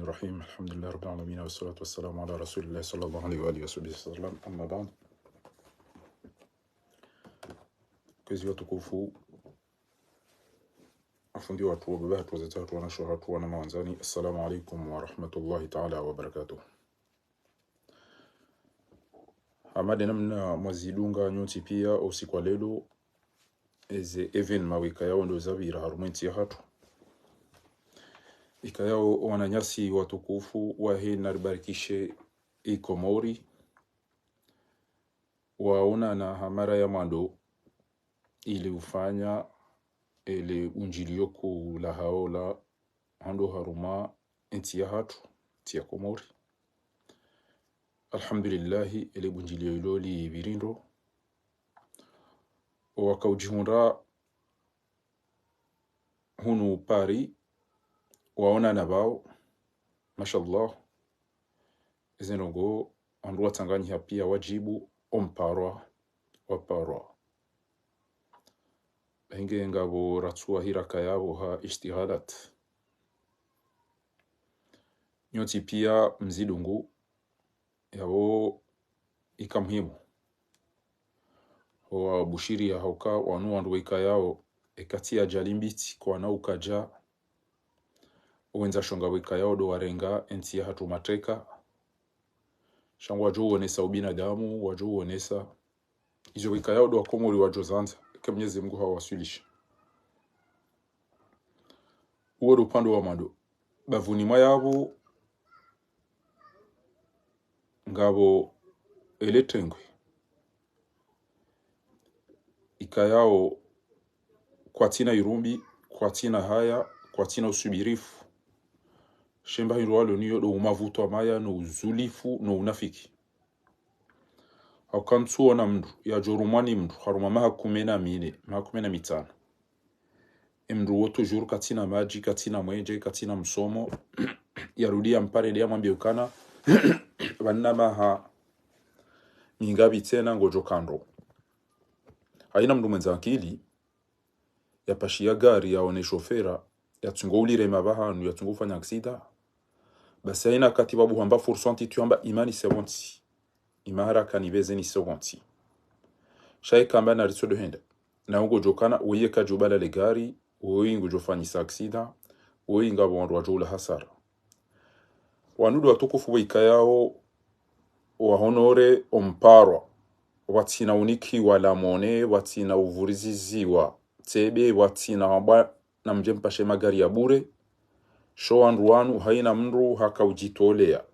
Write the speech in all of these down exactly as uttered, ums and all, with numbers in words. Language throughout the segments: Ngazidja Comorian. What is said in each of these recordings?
الرحيم. الحمد لله رب العالمين، والصلاة والسلام على رسول الله صلى الله عليه وآله وصحبه وسلم. أما بعد. Kwezi watukufu, wafundi watru, wababa hatru, wazee hatru, wanashe hatru, wana mawandzani, assalamu alaikum wa rahmatullahi ta'ala wa barakatuh. Hama de namna mwazidunga nyontsi pia usiku wa leo, eze événement wikayao ndo zapvira harumwa entsi yahatru. Ikayao wananyasi watukufu wahe Naribarikishe Ikomori, waonana ha mara ya mwando ili ufanya ele bundjilio kuu lahao la hando harumwa entsi yahatru, ntsi ya Komori. Alhamdulillahi, ele bundjilio ilo lipviri ndro. Waka udjihundra hunu Paris, waonana pvao. Mashallah. Eze ndrongoo, wandru watsanganyiha pia wadjibu, omparwa, waparwa. Henge ngapvo ratsuwa hiraka yapvo ha ishtighalat. Nyontsi pia mzidungu, yapvo ika muhimu. Ho wabushiriya hauka wanu wandru wikayao, eka tsi ajali mbitsi, kwana ukadja, owendza shonga wikayao ndo warenga entsi yahatru mateka. Sha ngwadjo uonesa ubinadamu, wadjo uonesa izo wikayao ndo wakomori wadjo zandza, eka Mwenyezi Mungu hawaswilisha. Uwo ndo upande wa mwando. Bapvuni mwa yapvo, ngapvo ele tengwe. Ikayao kwatsina irumbi, kwatsina haya, kwatsina usubirifu. She mba hindru walo nayo ndo umavutwa maya no uzulifu no unafiki. Hauka ntsuona mndru, yadjo rumwa ni mndru, harumwa maha kume na mine, maha kume na mitsanu. Emndru wo toujours katsina madji, katsina mwenje, katsina msomo, yarudi yampare nde yamwambie ukana, pvanu na maha mingapvi tsena ngodjo ka ndro. Haina mndru mwendza akili, yapashiya gari yaone shofera, yatsungo ulirema pvahanu, yatsungo ufanya aksida. Basi haina kati pvapvo hamba fursa ntiti yamba imani sekondi. Ima haraka nipveze ni sekondi. Sha eka amba naritso ndo henda. Na ungodjo kana, woyi kadjo bala le gari, woyi ngodjo fanyisa aksida, woyi ngapvo wandru wadjo ula hasara. Wanu ndo watukufu wikayao, wahonore omparwa, watsina unikiwa lamone, watsina uvuriziziwa tsebe, watsina wamba namdje mpashe magari ya bure. Sho wandru wanu haina mndru haka udjitolea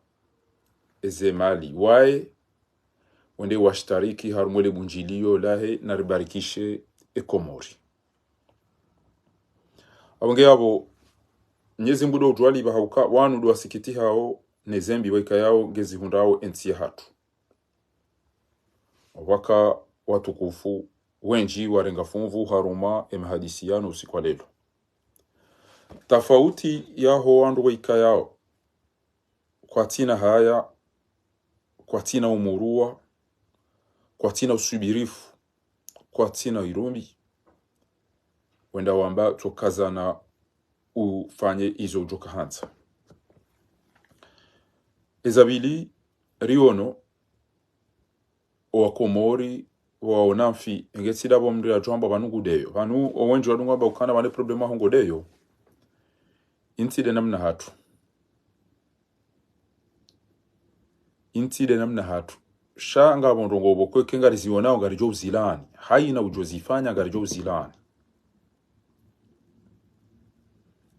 eze mali waye, wende washtariki harumwa ele bundjilio lahe Naribarikishe Ekomori. Apvo nge yapvo, Mwenyezi Mungu ndo udjuwa lipva hauka, wanu ndo wasikitihao neze mbi wikayao ngezihundrao entsi yahatru. Waka watukufu wendji warenga funvu harumwa emahadisi yanu usiku wa leo. Tafauti yaho wandru wikayao kwatsina haya, kwatsina umuruwa, kwatsina usubirifu, kwatsina irumbi, wenda wamba tsokazana ufanye izo udjo ka handza. Eza pvili, riono owakomori waona mfi, enge tsi ndapvo mndru yadjo amba pvanu ngu ndeyo. Pvanu owendji wadunga amba ukana pvane problème aho ngo ndeyo. Intsi nde namna hatru. Intsi nde namna hatru. Sha ngapvo ndrongoo pvoko eka ngarizionao ngaridjo uzilaani. Haina udjo zifanya ngaridjo uzilaani.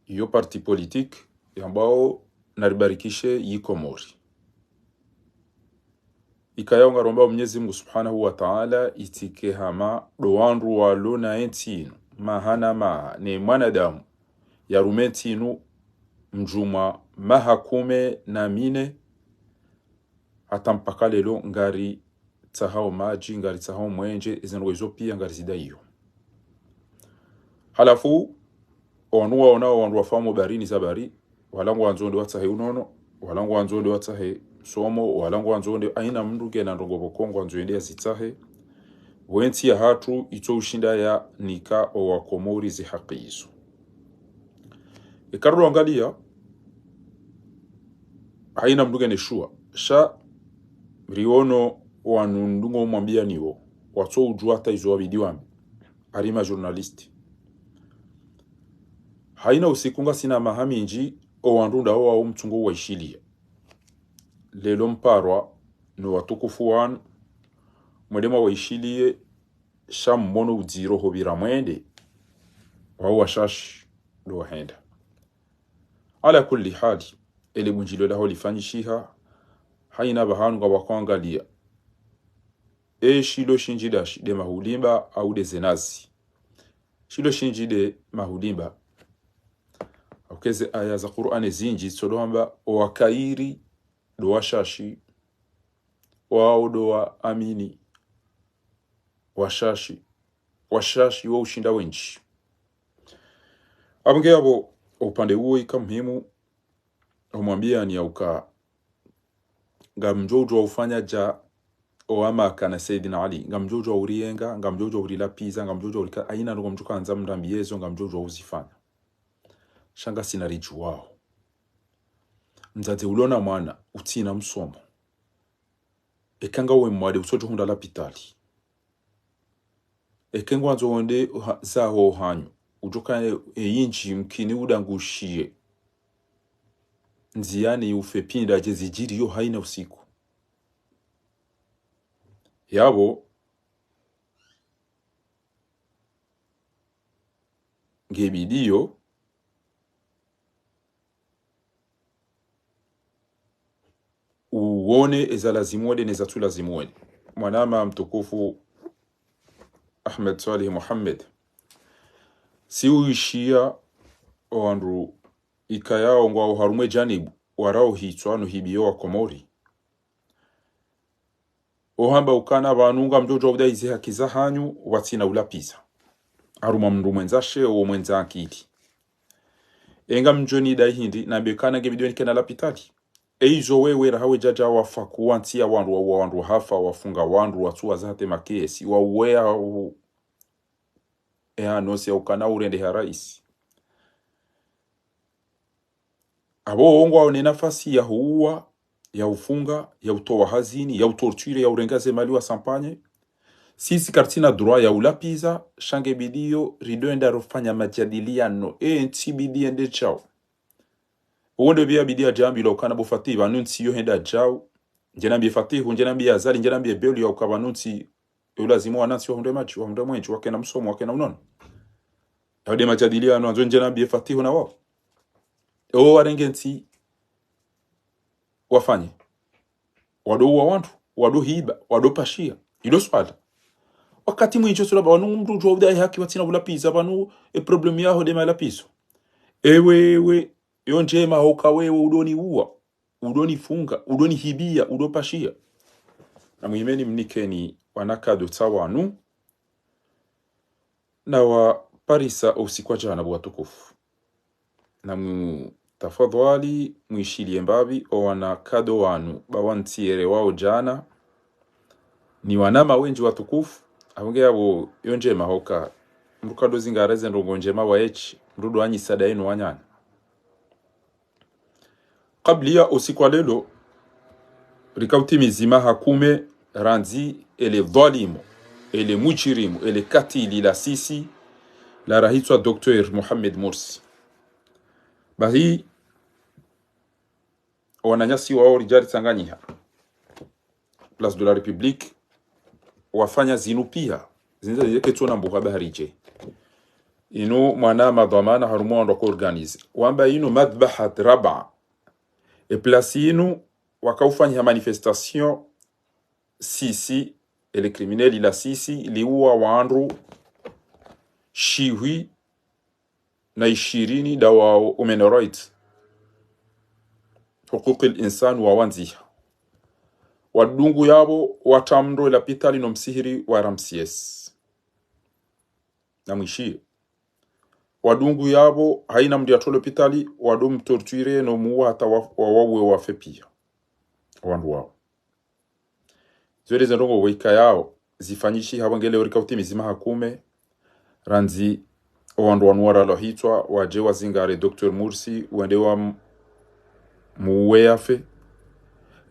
Iyo parti politique yambwao Naribarikishe Ikomori. Ikayao ngarombao Mwenyezi Mungu Subhanahu wa Ta'ala itsike hama ndo wandru walo na entsi inu, maha na maha, ne mwanadamu yarume entsi inu mdjumwa maha kume na mine, hata mpaka leo ngaritsahao madji, ngaritsahao mwenje, ezindru ezo pia ngarizidaiyo. Halafu, owandru waona, owandru wafahamu barini za bari, wala ngwandzo wende watsahe unono, wala ngwandzo wende watsahe msomo, wala ngwandzo wende haina mndru ngena ndrongoo pvoko ngwandzo wende yazitsahe. Pvo entsi yahatru itso ushinda yanika owakomori ze haki izo. Eka ridjo angalia, Haina mndru ngena shuwa. Sha riono wanu ndrongoo mwambiyanao, watso udjuwa hata izo wabidi wambe. Ari ma journaliste. Haina usiku ngasina maha mindji, owandru ndawo wawo mtsungo waishiliye. Leo mparwa no watukufu wanu, mwende mwawaishiliye, sha mmono udziro hopvira mwende, wawo washashi ndo wahenda. Ala kulli hali, ele bundjilio laho lifanyishiha, haina pvahanu ngapvo wakoangaliya. E shilo shindji ndashi nde mahulimba au nde zenazi. Shilo shindji nde mahulimba. Hauka eze aya za Kur'ani zindji zitsodo hamba owakayiri ndo washashi, wawo ndo waamini, washashi, washashi wo ushinda wendji. Apvo nge apvo, upande uwo ika muhimu, umwambiyani yauka, ngamdjo udjuwa ufanya dja owamaka na Sayyidina Ali, ngamdjo udjuwa uriyenga, ngamdjo udjuwa urilapviza, ngamdjo udjuwa urika, haina ndrongoo mdjo kandza mrambiyezo, ngamdjo udjuwa uzifanya. Sha ngasina ridjuwawo. Mdzadze ulo na mwana, utsina msomo. Eka ngawe mwade utsodjo hundra lapitali. Eka ngwandzo wende ha- zaho hanyu. Udjoka e- eyindji mkini udangushiye. Ndziyani ufe pindra dje zidjiriyo haina usiku. Yapvo, ngebidiyo, uwone eza lazimu wende neza tsu lazimu wende. Mwanama mtukufu Ahmed Swalih Mohamed. Si uishiya owandru ikayao ngwao harumwa e janibu, warao hitswa no hibiyo wa Komori. Ohamba ukana pvanu ngamdjo udjuwa udai ze haki zahanyu, watsina ulapviza. Harumwa mndru mwendza sheo, mwendza akili. Enga mdjo nidai hindri, nambe kana ngebidiyo nikena lapitali. Eizo wewe raha we djadja wafa kuwa ntsi ya wandru, wa wandru hafa, wafunga wandru, watsuwa zahate makesi, wauweya u- e hanosi ya ukana urendeha raisi. Apvo wo ngwao ne nafasi ya huuwa, ya ufunga, ya utowa hazini, ya utorture, ya urenga ze mali wasampanye. Sisi karitsina droit ya ulapviza, sha ngebidiyo rido enda rofanya majadiliano, e ntsi bidi yende djau. Uwo nde pvia bidi yadjambilwa ukana bo Fatihu, pvanu ntsi yo henda djau. Ndje nambiye Fatihu, ndje nambiye Azali, ndje nambiye Belu yauka pvanu ntsi, yo lazimu wanantsi wahundre madji, wahundre mwenje, wakena msomo, wakena unono. Yaude majadiliano, andzo ndje nambiye Fatihu na wao. Ewo warenge ntsi wafanye. Wado uwa wandru, wado hiba, wado pashiya. Ilo swala. Wakati mwinji otsula pvanu mndru udjuwa udai haki watsina ulapviza pvanu e problème yaho nde malapvizo. Ewe, ewe, yo ndjema hoka wewe udo niuwa, udo nifunga, udo nihibiya, udo pashiya. Na muhimeni mnikeni wana kado tsa wanu, na waparisa o usiku wa djana bo watukufu. Na mtafadhwali mwishiliye mbapvi o wana kado wanu, ba wantsiere wao djana. Ni wanama wendji watukufu, apvo nge yapvo yo ndjema hoka. Mndru kado zingare ze ndrongoo ndjema wa echi, mndru do anyisa daye no wananya. Kabla ya usiku wa leo, rika utimizi maha kume, randzi ele dhwalimu, ele mujirimu, ele katili la sisi, la rahitswa Docteur Mohamed Morsi. Bahi, wananyasi wao ridja ritsanganyiha Place de la République, wafanya zinu pia. Zindza zile ketso na mbuha bahari dje. Inu mwana madhwamana harumwa wandru wako organize. Wamba inu madhbahat raba. E place inu waka ufanyiha manifestation sisi, ele criminel la sisi, liuwa wandru shihwi na ishirini nda wao human rights, hukuki al insan, wawandziha. Wadungu yapvo watramndro lapitali no msihiri wa Ramsies. Na mwishiye. Wadungu yapvo haina mndru yatro lapitali, wado mtorture no muwa hata wa- wa- wauwe wafe pia. Wandru wao. Zo nde ze ndrongoo weka yao, zifanyishiha pvo nge leo rika utimizi maha kume, randzi o wandru wanu waralwa hitswa, wadje wazingare Docteur Morsi, wende wa m- muuwe yafe.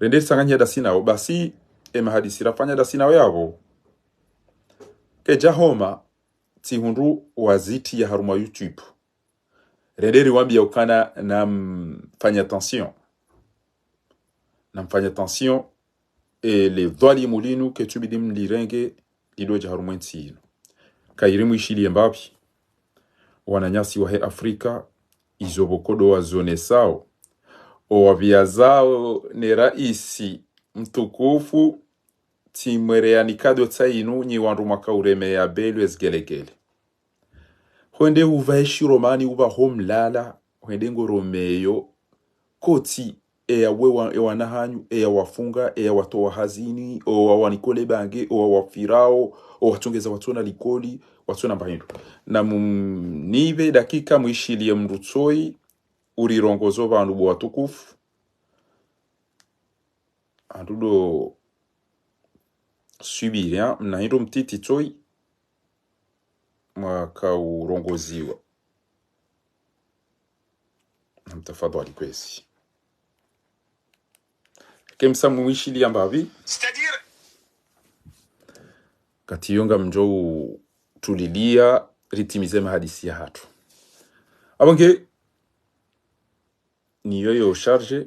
Rende ritsanganye ndasi nawo, basi, emahadisi rafanya ndasi nawo yapvo. Kedja homa, tsihundru wazitriya harumwa YouTube. Rende riwambiya ukana namfanye attention. Namfanye attention, ele dhwalimu linu ketsubidi mlirenge lidodja harumwa entsi yinu. Kayiri mwishiliye mbapvi. Wananyasi wahe Afrika, izo pvoko ndo wazonesao, owapviyazao ne raisi mtukufu, tsimwereyani kado tsa inu nyi wandru mwaka uremeya belu ezigelegele. Hwende upvahe shiromani upvaho mlala, hwende ngoromeyo, kotsi eya wewa, ewana hanyu, eya wafunga, eya watowa hazini, owa wanikole bange, owa wafirao, owa watsongeza watsona likoli, watsona mbahindru. Namunipve dakika mwishiliye mndru tsoyi, urirongozo pvanu bo watukufu. Andudo swibiri, ha? Mna hindru mtiti tsoyi mwaka urongoziwa. Namtafadhwali kwezi. Kemsa mwishiliya mbapvi. C'est-à-dire, kati yo ngamdjo utuliliya ritimize mahadisi yahatru. Apvo nge, ni yoyo charge.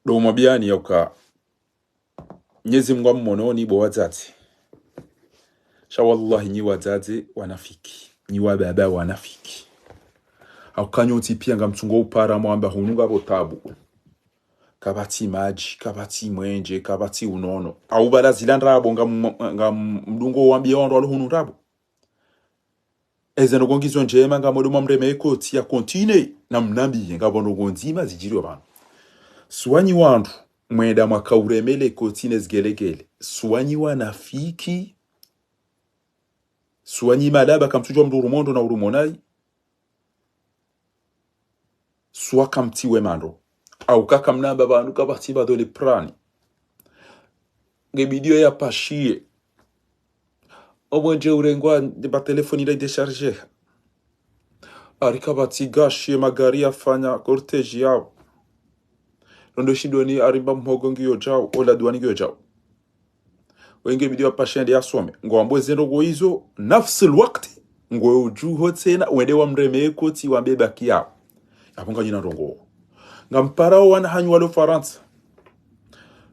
Ndo mwambiyani yauka Mnyezi Mungu amumononi bo wadzadze. Sha wallahi nyi wadzadze wanafiki. Nyi wababa wanafiki. Hauka nyontsi piya ngamtsungo upara mwamba hunu ngapvo tabu. Kapvatsi madji, kapvatsi mwenje, kapvatsi unono. Au pvala zila ndrabo ngam, ngam mdungo wambiya wandru walo hunu ndrabo. Eze ndrongo ngizo ndjema, ngamwendo mwamreme ekotsi ya continue, namnambiye, ngapvo ndrongo ndzima zidjiriyo pvanu. Suwa nyi wandru, mwenda mwaka uremele ekotsi ne zigelegele. Suwa nyi wanafiki. Suwa nyi malaba kamtsudjuwa mndru urumondo na urumonayi. Suwa kamtsi wema ndro. Hauka kamnamba pvanu kapvatsi mba Doliprane. Nge bidiyo ya pashiye. Omwenje urengwa nde ba telefoni la décharger. Ari kapvatsi gashi ye magari yafanya cortège yapvo. Londo shindoni ari mba mhogo ngiyo djau, ola duwani ngiyo djau. Wenge bidiyo ya pashiye nde yasome. Ngwambo eze ndrongo izo, nafsi lwakti, ngwe udjuho tsena, wende wamreme ekotsi wambe baki yapvo. Yapvo nganyina ndrongo. Ngamparao wana hanyu walo Farantsa.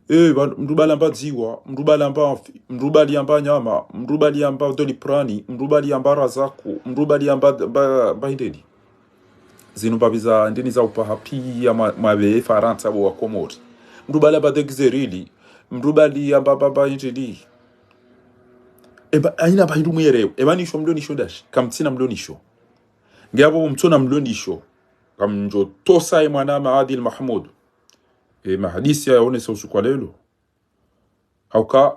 Eh, ba, mndru pvala amba dziwa, mndru pvala amba mfi, mndru pvali amba nyama, mndru pvali amba Doliprane, mndru pvali amba Razaku, mndru pvali amba, mba, mba hindeni. Zinu mbapvi za ndeni za upaha piya mwa, mwapve Farantsa bo wa Komori. Mndru pvala amba degzerili, mndru pvali amba, amba, amba hindeni. Eba, hayina mba hindru mwerewo. Eba nisho mlo nisho ndashi. Kamtsina mlo nisho. Nge apvo mtsona mlo nisho. Kamdjo tosa ye mwana ma Adil Mahmoud. E mahadisi ya yaonesa usiku wa lelo. Hauka,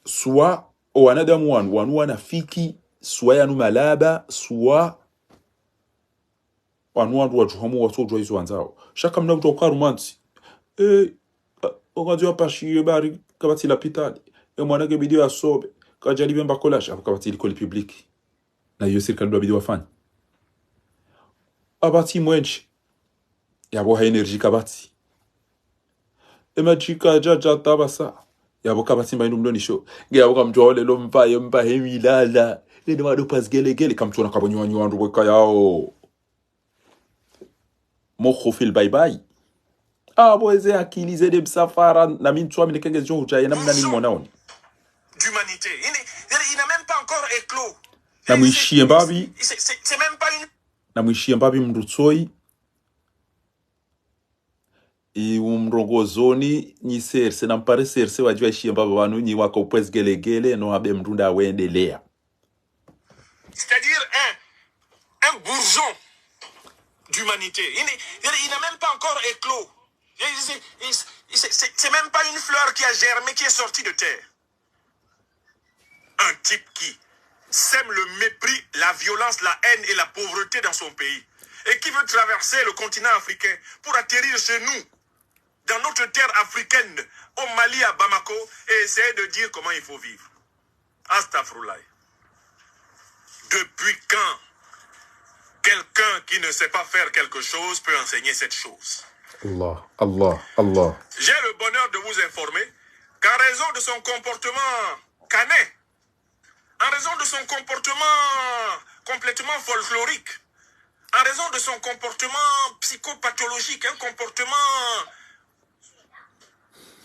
suwa, o wanadamu wanu, wanu wanafiki, suwa yanu malaba, suwa wanu wandru wadjuhamu watsodjuwa izo wandzao. Sha kamna kutwa ukaru mantsi. Eh, a, ongandzo ya pashiye bari kapvatsi lapitali. E mwana nge bidiyo yasome. Kadjali pvemba kolashi, apvo kapvatsi likoli public. Na iyo sirikali ndo wabidi wafanye. Kapvatsi mwenje. Yapvo ha énergie kapvatsi. Emadji kadjadja tabasa. Yapvo kapvatsi mba hindru mlo nisho. Nge yapvo kamdjuwa olelo mba ye mba he milala. Lende mado pazi gelegele kamtsona kapvo nyi wandru weka yao. Mokho fil bye bye. Apvo eze akili ze nde msafara na mi ntsu amini kenge zidjo hudja ye namna ni mona oni. D'humanité. Il n'est, il n'a même pas encore éclos. Namwishiye mbapvi. C'est, c'est, c'est même pas une... Namwishiye mbapvi mndru tsoyi. I umrongozoni nyi serse, nampare serse wadjuwa ishiye mbapvi pvanu nyi waka upvezi gelegele, no habe mndru nda wendeleya. C'est-à-dire un, un bourgeon d'humanité. Il n'est, il, il n'a même pas encore éclos. Il, c'est, il, c'est, c'est, c'est même pas une fleur qui a germé, qui est sortie de terre. Un type qui sème le mépris, la violence, la haine et la pauvreté dans son pays et qui veut traverser le continent africain pour atterrir chez nous, dans notre terre africaine, au Mali, à Bamako, et essayer de dire comment il faut vivre. Astaghfirullah. Depuis quand ? Quelqu'un qui ne sait pas faire quelque chose peut enseigner cette chose. Allah, Allah, Allah. J'ai le bonheur de vous informer qu'en raison de son comportement canin, en raison de son comportement complètement folklorique, en raison de son comportement psychopathologique, un comportement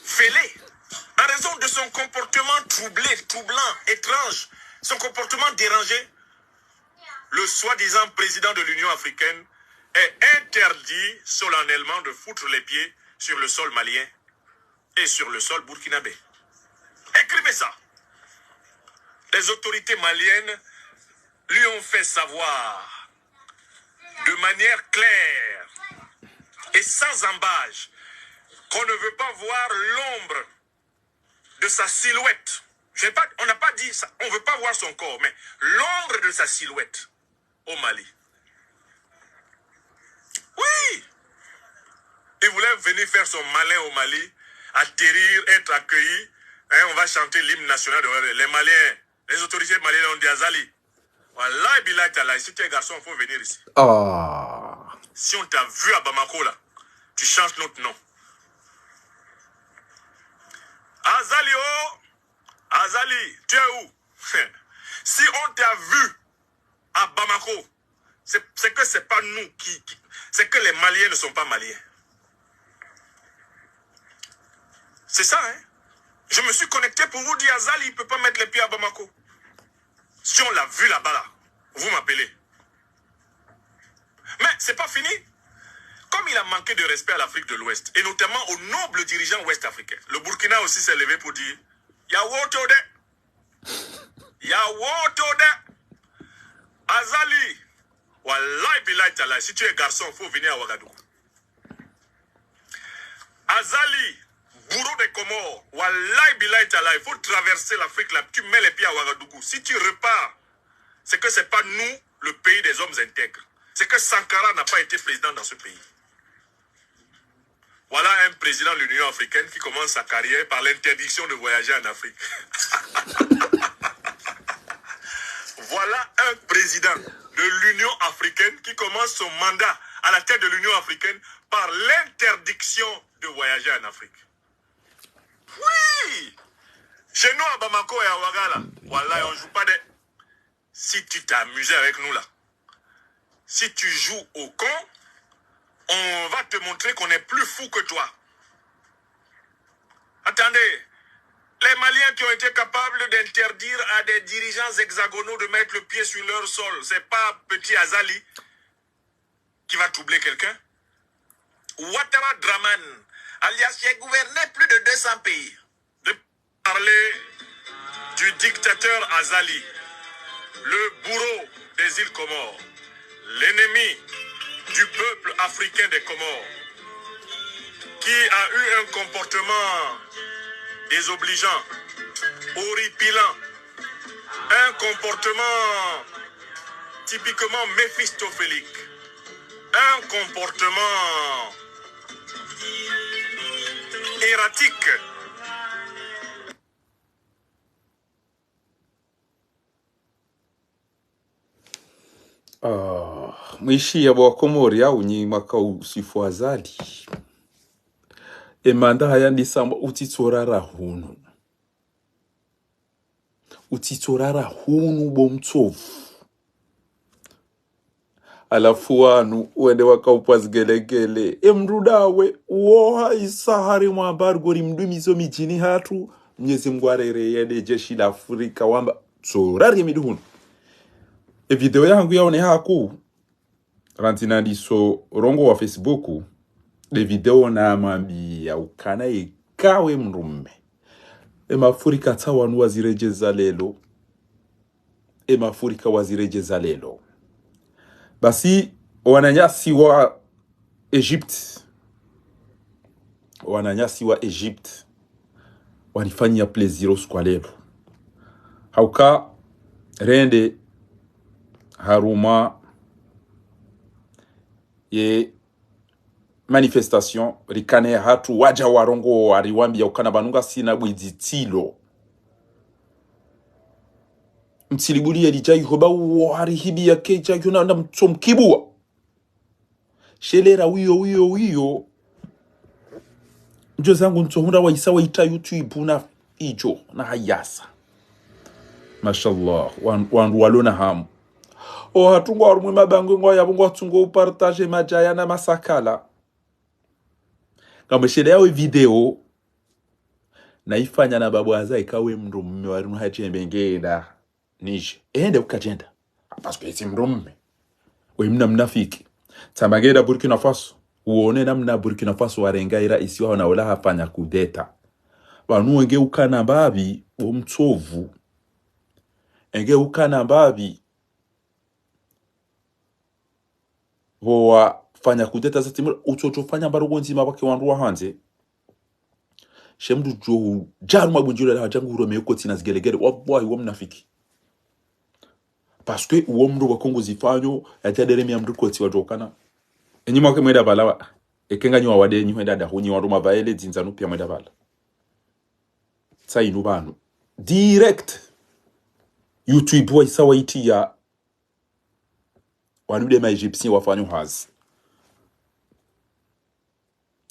fêlé, en raison de son comportement troublé, troublant, étrange, son comportement dérangé, le soi-disant président de l'Union africaine est interdit solennellement de foutre les pieds sur le sol malien et sur le sol burkinabé. Écrivez ça. Les autorités maliennes lui ont fait savoir de manière claire et sans ambages qu'on ne veut pas voir l'ombre de sa silhouette. Je vais pas, on n'a pas dit ça, on ne veut pas voir son corps, mais l'ombre de sa silhouette au Mali. Oui. Il voulait venir faire son malin au Mali, atterrir, être accueilli. Hein, on va chanter l'hymne national de les Maliens. Les autorités maliennes ont dit, Azali, wallahi billahi tallahi, si tu es garçon, il faut venir ici. Ah. Si on t'a vu à Bamako là, tu changes notre nom. Azali, oh, Azali, tu es où? Si on t'a vu à Bamako, c'est c'est que c'est pas nous qui, qui- c'est que les Maliens ne sont pas maliens. C'est ça, hein? Je me suis connecté pour vous dire, Azali, il peut pas mettre les pieds à Bamako. Si on l'a vu là-bas, là, vous m'appelez. Mais c'est pas fini. Comme il a manqué de respect à l'Afrique de l'Ouest, et notamment aux nobles dirigeants ouest-africains, le Burkina aussi s'est levé pour dire, ya woto de, ya woto de, Azali, wallahi billahi tallahi, si tu es garçon, faut venir à Ouagadougou. Azali, bourreau des Comores, wallahi billahi tallahi, il faut traverser l'Afrique là, tu mets les pieds à Ouagadougou. Si tu repars, c'est que c'est pas nous, le pays des hommes intègres. C'est que Sankara n'a pas été président dans ce pays. Voilà un président de l'Union africaine qui commence sa carrière par l'interdiction de voyager en Afrique. Voilà un président de l'Union africaine qui commence son mandat à la tête de l'Union africaine par l'interdiction de voyager en Afrique. Oui! Chez nous à Bamako et à Ouagala, voilà, on joue pas des... Si tu t'amuses avec nous là, si tu joues au con, on va te montrer qu'on est plus fou que toi. Attendez, les Maliens qui ont été capables d'interdire à des dirigeants hexagonaux de mettre le pied sur leur sol, c'est pas petit Azali qui va troubler quelqu'un. Ouattara Dramane, alias qui a gouverné plus de deux cents pays. De parler du dictateur Azali, le bourreau des îles Comores, l'ennemi du peuple africain des Comores, qui a eu un comportement désobligeant, horripilant, un comportement typiquement méphistophélique, un comportement erratique. Ah, mwishiya bo Wakomori, au nyi mwaka usifu Azali. Emanda haya ndisamba utsitsorara hunu. Utsitsorara hunu bo mtsovu. Halafu wanu wende wakaupva zigelegele. Emndru ndawe, uwo ha isa harimwa embargo ri mdumizo midjini hatru, Mnyezi Mngu arereye ne jeshi la Afrika wamba, tsorari emiduhunu. E video yahangu yaone haku, randzi nandiso rongowa Facebook, nde video namwambiya ukana ikawe mndru mme. Ema Afrika tsa wanu waziredjeza leo. Ema Afrika waziredjeza leo. Basi, wananyasi wa Egypte. Wananyasi wa Egypte. Wanifanyiya plaisir usiku wa leo. Hauka rende harumwa ye manifestation, rikane hatru wadja warongowa wariwambiya ukana pvanu ngasina bwidzi tsilo. Mtsilibuliye lidja iho ba uwo harihibiya kedja iho na, na mtso mkibuwa. Shelera wiyo, wiyo, wiyo. Ndjo zangu ntso hundra wa isa wa ita YouTube na idjo na hayasa. Mashallah, wan-, wandru walo na hamu. O hatru ngwa harumwa mabangwe ngwa yapvo ngwa tsungo upartage madjaya na masakala. Ngamwesheleya we video. Na ifanya na babu aza ikawe mndru mme wa rinu hatshembe ngenda. Nije. Ende ukadjenda. Parce que esi mndru mme. We mna mnafiki. Tsamba ngenda Burkina Faso. Uone namna Burkina Faso warenga ira isi waho na ola hafanya kudeta. Pvanu enge ukana mbapvi, bo mtsovu. Enge ukana mbapvi, bo wafanya kudeta za timura, utsotso fanya mbaro ndzima pvake wandru wa handze. She mndru djo djaru mabundjilo la hadjangu hurome yoko tsina zigelegele. Wallahi, wa mnafiki. Parce que uwo mndru wa Kongo zifanyo, ya tadere miya mndru kotsi wadjokana. Enyi mwake mwenda pvala wa, eke nganyi wa wade nyi hwenda dahunyi wandru mavaele dzinza nu piya mwenda pvala. Tsa inu pvanu. Direct. YouTube wa isa wa itiya. Wanu nde ma Égyptiens wafanyo hazi.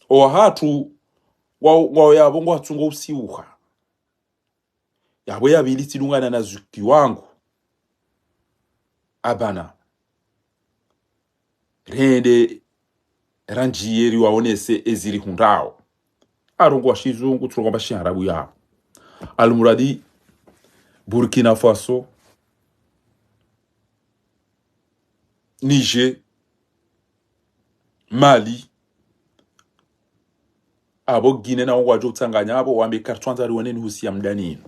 O hatru, wa, wa yapvo ngwa tsungo usiuha. Yapvo ya pvili tsidungana na zuki wangu. Abana. Rende randjiye riwaonese eziri hundrao. Arongo wa shizungu, tsurongo mba shiharabu yapvo. Almuradi, Burkina Faso, Niger, Mali, apvo Guinée na wo ngwadjo utsanganya apvo, wambe kartwandza riwone ni husiya mdani inu.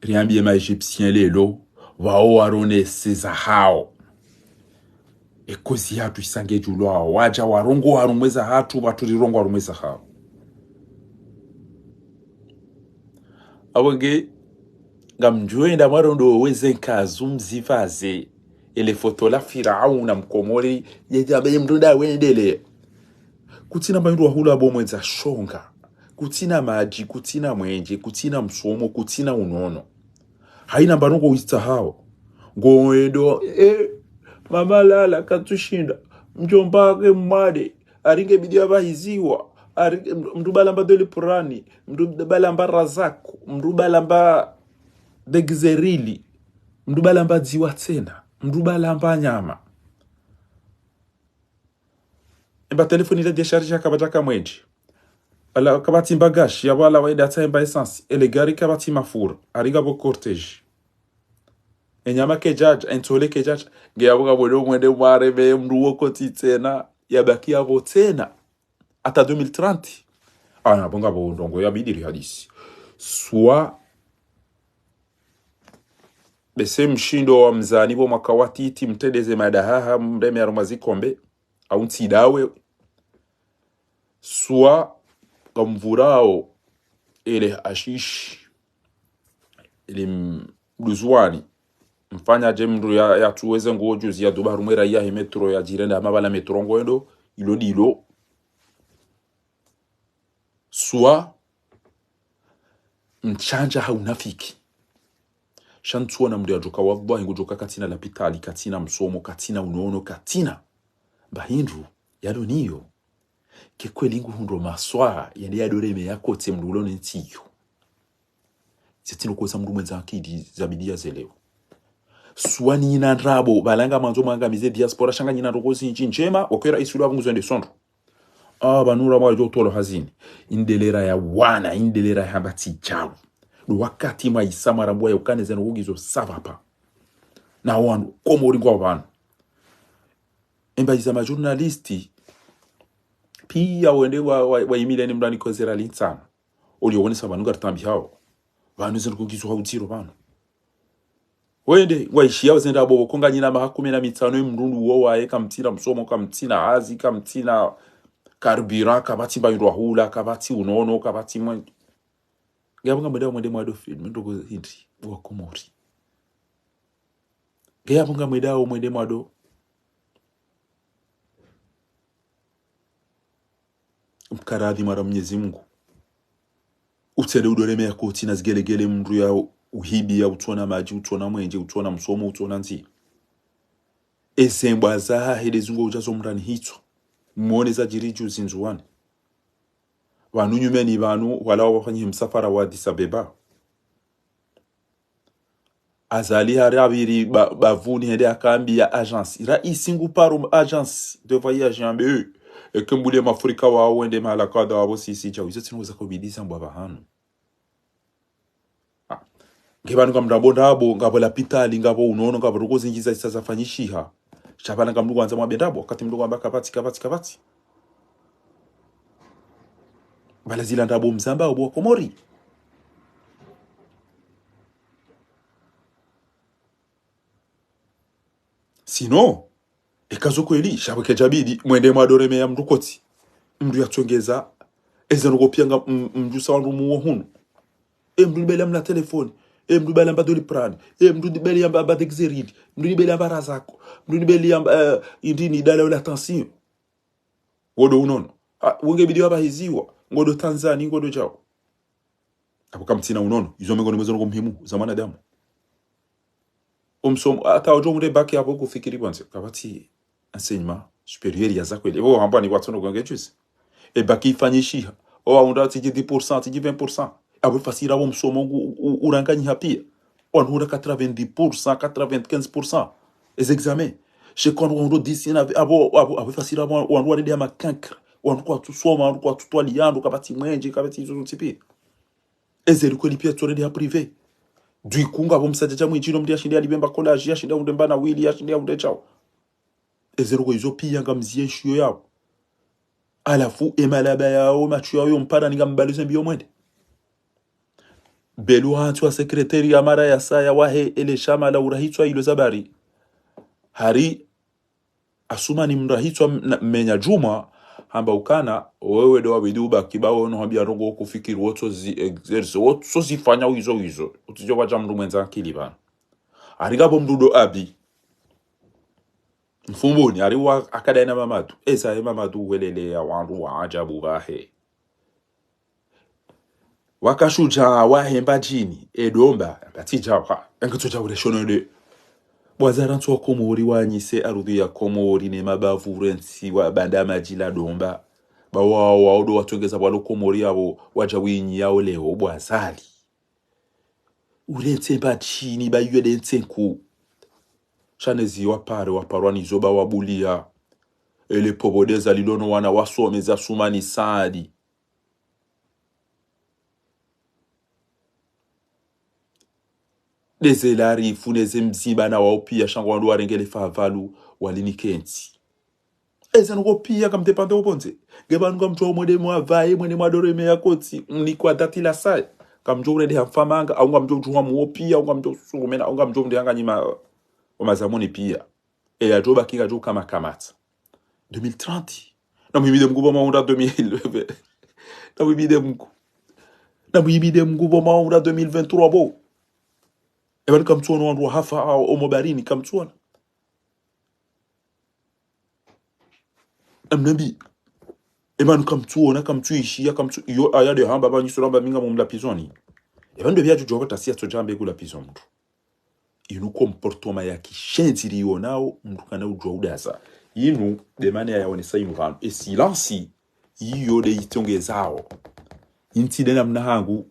Riambiye ma Égyptiens lelo, pvao waronese za hawo. Ekozi yatru isange djulu hawo. Wadja warongo harumwa za hatru, pvatsu rirongo harumwa za hawo. Apvo nge, ngamdjo enda mwarondo weze nkazu mzifaze. Ele foto la Firauna mkomori, ye djabe ye mndru nda wendele. Kutsina mba indru wahula bo mwendza shonga. Kutsina madji, kutsina mwenje, kutsina msomo, kutsina unono. Haina mba nongo witsa hawo. Ngoendo, eh, mama lala, katsushinda. Mdjomba ke mwade. Aringe bidiya pvahiziwa. Aringe, mndru balamba Doli Purani. Mndru balamba Razaku. Mndru balamba Degzerili. Mndru balamba Dziwa tsena. Mndru balamba Nyama. Emba telefoni ila décharge kapvatsa kamwendje. Ala kapvatsi mba gashi, yapvo ala waida tsa emba essence. Ele gari kapvatsi mafura. Aringa pvo cortège. Enyama kedjadja, entsole kedjadja. Nge yapvo ngapvo ndo mwende mwareme mndru wo kotsi tsena. Yabaki yapvo tsena. Hata deux mille trente. Ana pvo ngapvo ndrongo ya bidi rihadisi. Swa Bese mshindo wa mzani pvo mwaka wa titi, mtrendeze madahaha, mreme harumwa zikombe, au ntsidawe. Swa ngamvurao ele hashishi, ele m-, mduzuwani. Mfanya dje mndru ya, yatsuweze ngo juzi ya duba harumwa era ya he metro ya djirenda hama pvala metro ngoendo, ilo dilo. Swa mtsandza ha unafiki. Sha ntsuona mndru yadjoka, wallahi, ngudjoka katsina lapitali, katsina msomo, katsina unono, katsina mba hindru yalo niyo. Ke kweli nguhundro maswa, yende yadoreme yakotse mndru ulo ne ntsiyo. Zetsino kosa mndru mwendza akili za bidiya zeleo. Swa ni ina ndrabo, pvala ngamwandzo mwangamize diaspora, sha nganyina ndrongo zindji ndjema, wakera isulu apvo nguzwende sondro. Ah, pvanu ra mwajo tolo hazini. Indelera ya wana, indelera ya hamba tsi djawu. Ndo wakati mwa isa mwarambwa ya ukane zeno kugizo ça va pas. Na wanu, Komori ngwa pvanu. Emba iza ma journaliste, piya wende wa, wa, wa imile ni mndru ani kozera lintsana. Oli wonesa pvanu ngari tambi hawo. Pvanu zinu kugizo ha udziro pvanu. Wende, waishiya wazenda bobo, ko nganyina maha kume na mitsano, emndru ndo uwo waye, kamtsina msomo, kamtsina hazi, kamtsina carburant, kapvatsi mba indru wahula, kapvatsi unono, kapvatsi mwe-, nge yapvo ngamwendao mwende mwado film, ndrongo hindri, wa Komori. Nge yapvo ngamwendao mwende mwado. Mkaradhi mara Mwenyezi Mungu. Utsende udoreme yakotsi na zigelegele mndru ya Uhibiya, utsona madji, utsona mwenje, utsona msomo, utsona ndziya. Eze mbwa zahahe nde zingo udja zo mrani hitswa. Mwone zadjiri djuzi Ndzuwani. Pvanu nyumeni pvanu, wala wafanyihe msafara wa Addis Abeba. Azali hari apviri ba-, bapvuni hende hakambiya agence. Raisi ngu paro agence de voyage yambe, eh, eka mbuliye mafrika wawo wende mahala kadha wapvo sisi djau. Izo tsi ndrongo za kobidi zambwa pvahanu. Ah. Nge pvanu ngamdru amba ndrabo, ngapvo lapitali, ngapvo unono, ngapvo ndrongo zindji za isa zafanyishiha. Sha pvala ngamdru ngwandzo mwambe ndrabo, wakati mdru ngwamba kapvatsi, kapvatsi, kapvatsi. Pvala zila ndrabo mzamba opvo wa Komori. Sinon, eka zo kweli, sha pvo kedjabidi, mwende mwadoremeya mdru kotsi. Mdru yatsongeza, eze ndrongo piya nga m-, mdjusa wandru muwo hunu. E mdru nibeli amba na telefoni. E mdru nibeli amba Doliprane. E mdru nibeli amba, amba Dexeril. Mdru nibeli amba Razako. Mdru nibeli amba, eh, indri ni dala la tension. Wo ndo unono. Ah, wenge bidi wapvahiziwa. Ngo ndo Tanzani, ngo ndo djau. Apvo kamtsina unono. Izo mengo ni mwezo ndrongo muhimu za mwanadamu. Omsomo, hata udjo mure bac apvo kufikiri pvondze. Kapvatsi enseignement supérieur ya za kweli. Ewo hamba ni watsono kwenge djuzi. E bac ifanyishiha. O waundra tsidji dix pour cent, tsidji vingt pour cent. Apvo fasira wo msomo ngu, u-, uranganyiha piya. Wandru hundra quatre-vingt-dix pour cent, quatre-vingt-quinze pour cent. Eze examen. Sha eka wandru waundra dix-neuf, apvo, apvo, apvo fasira apvo, wandru warendeha macancre. Wandru kwatsusoma, wandru kwatsutwaliya ndro, kapvatsi mwenje, kapvatsi izo zontsi piya. Eze likoli piya tsorendeha privé. Dwiku ngapvo msadjadja mwindji no mdru yashinde yalipve mba collage, yashinde yaundre mba nawili, yashinde yaundre djau. Eze ndrongo izo piya ngamziye nshiyo yapvo. Halafu, e malaba yawo, matsu yawo, yo mpara ni ngambalo ze mbiyo mwende. Belu hantsi wa secrétaire ya mara ya saya wahe ele shama la urahitswa ilo zabari. Hari Asumani mrahitswa m-, na-, menya djumwa, hamba ukana, wewe ndo wabidi ubaki ba wono hambia ndrongo kufikiri wotso zi exerce, wotso zifanya wizo wizo. Utsidjo wadja mdru mwendza akili pvanu. Hari ngapvo mdru ndo abi. Mfumbuni, hari wa akadayi na Mamadu. Eza ye Mamadu uwelele ya wandru wa ajabu pvahe. Wakashudja wahe Mbadjini, e Domba, ngatsidja wa, ngitsodja ule shono nde. Bwaza rantsi wa Komori wanyise arudhi ya Komori ne mabavu rentsi wa banda madji la Domba. Ba wa, wa odo watsongeza bwalo Komori yapvo, wadja winyi ya oleo, bwazali. Urentse Mbadjini, ba yuwe dentse nku. Sha nezi wapare, waparwa nizo ba wabuliya. Ele pobo deza lilono wana wasome za Sumani Saadi. Dezela rifu neze mzimba na wao piya sha ngo wandru warengele favalu walinike ntsi. Eze ndrongo piya kamdepande opvondze. Nge pvanu ngamdjo mwende mwavaye, mwende mwadoremeya kotsi, mnikwa dati la saya. Ngamdjo urendeha mfamanga, au ngamdjo udjuha muwo piya, au ngamdjo usungumena, au ngamdjo mdehanga nyima wa mazamuni piya. E yadjo baki ngadjo kama kamatsa. Deux mille trente. Namuhimide Mngu pvo maundra deux mille. Namuhimide Mngu. Namuhimide Mngu pvo maundra deux mille vingt-trois bo. E pvanu kamtsuona wandru wahafa, a, omo barini kamtsuona. Namnambi. E pvanu kamtsuona, kamtsuishiya, kamtsu-, iyo aya nde hamba pvanu iso ramba mi ngamumlapvizoni. E pvanu nde piya djudjuwa pvo tasi yatsodja ambe kulapvizo mdru. Inu comportement ya kishenzi riyonao, mdru kana udjuwa udaza. Inu, nde mana ya yaonesa inu pvanu. E silence, iyo nde itsongezao. Intsi nde namna hangu,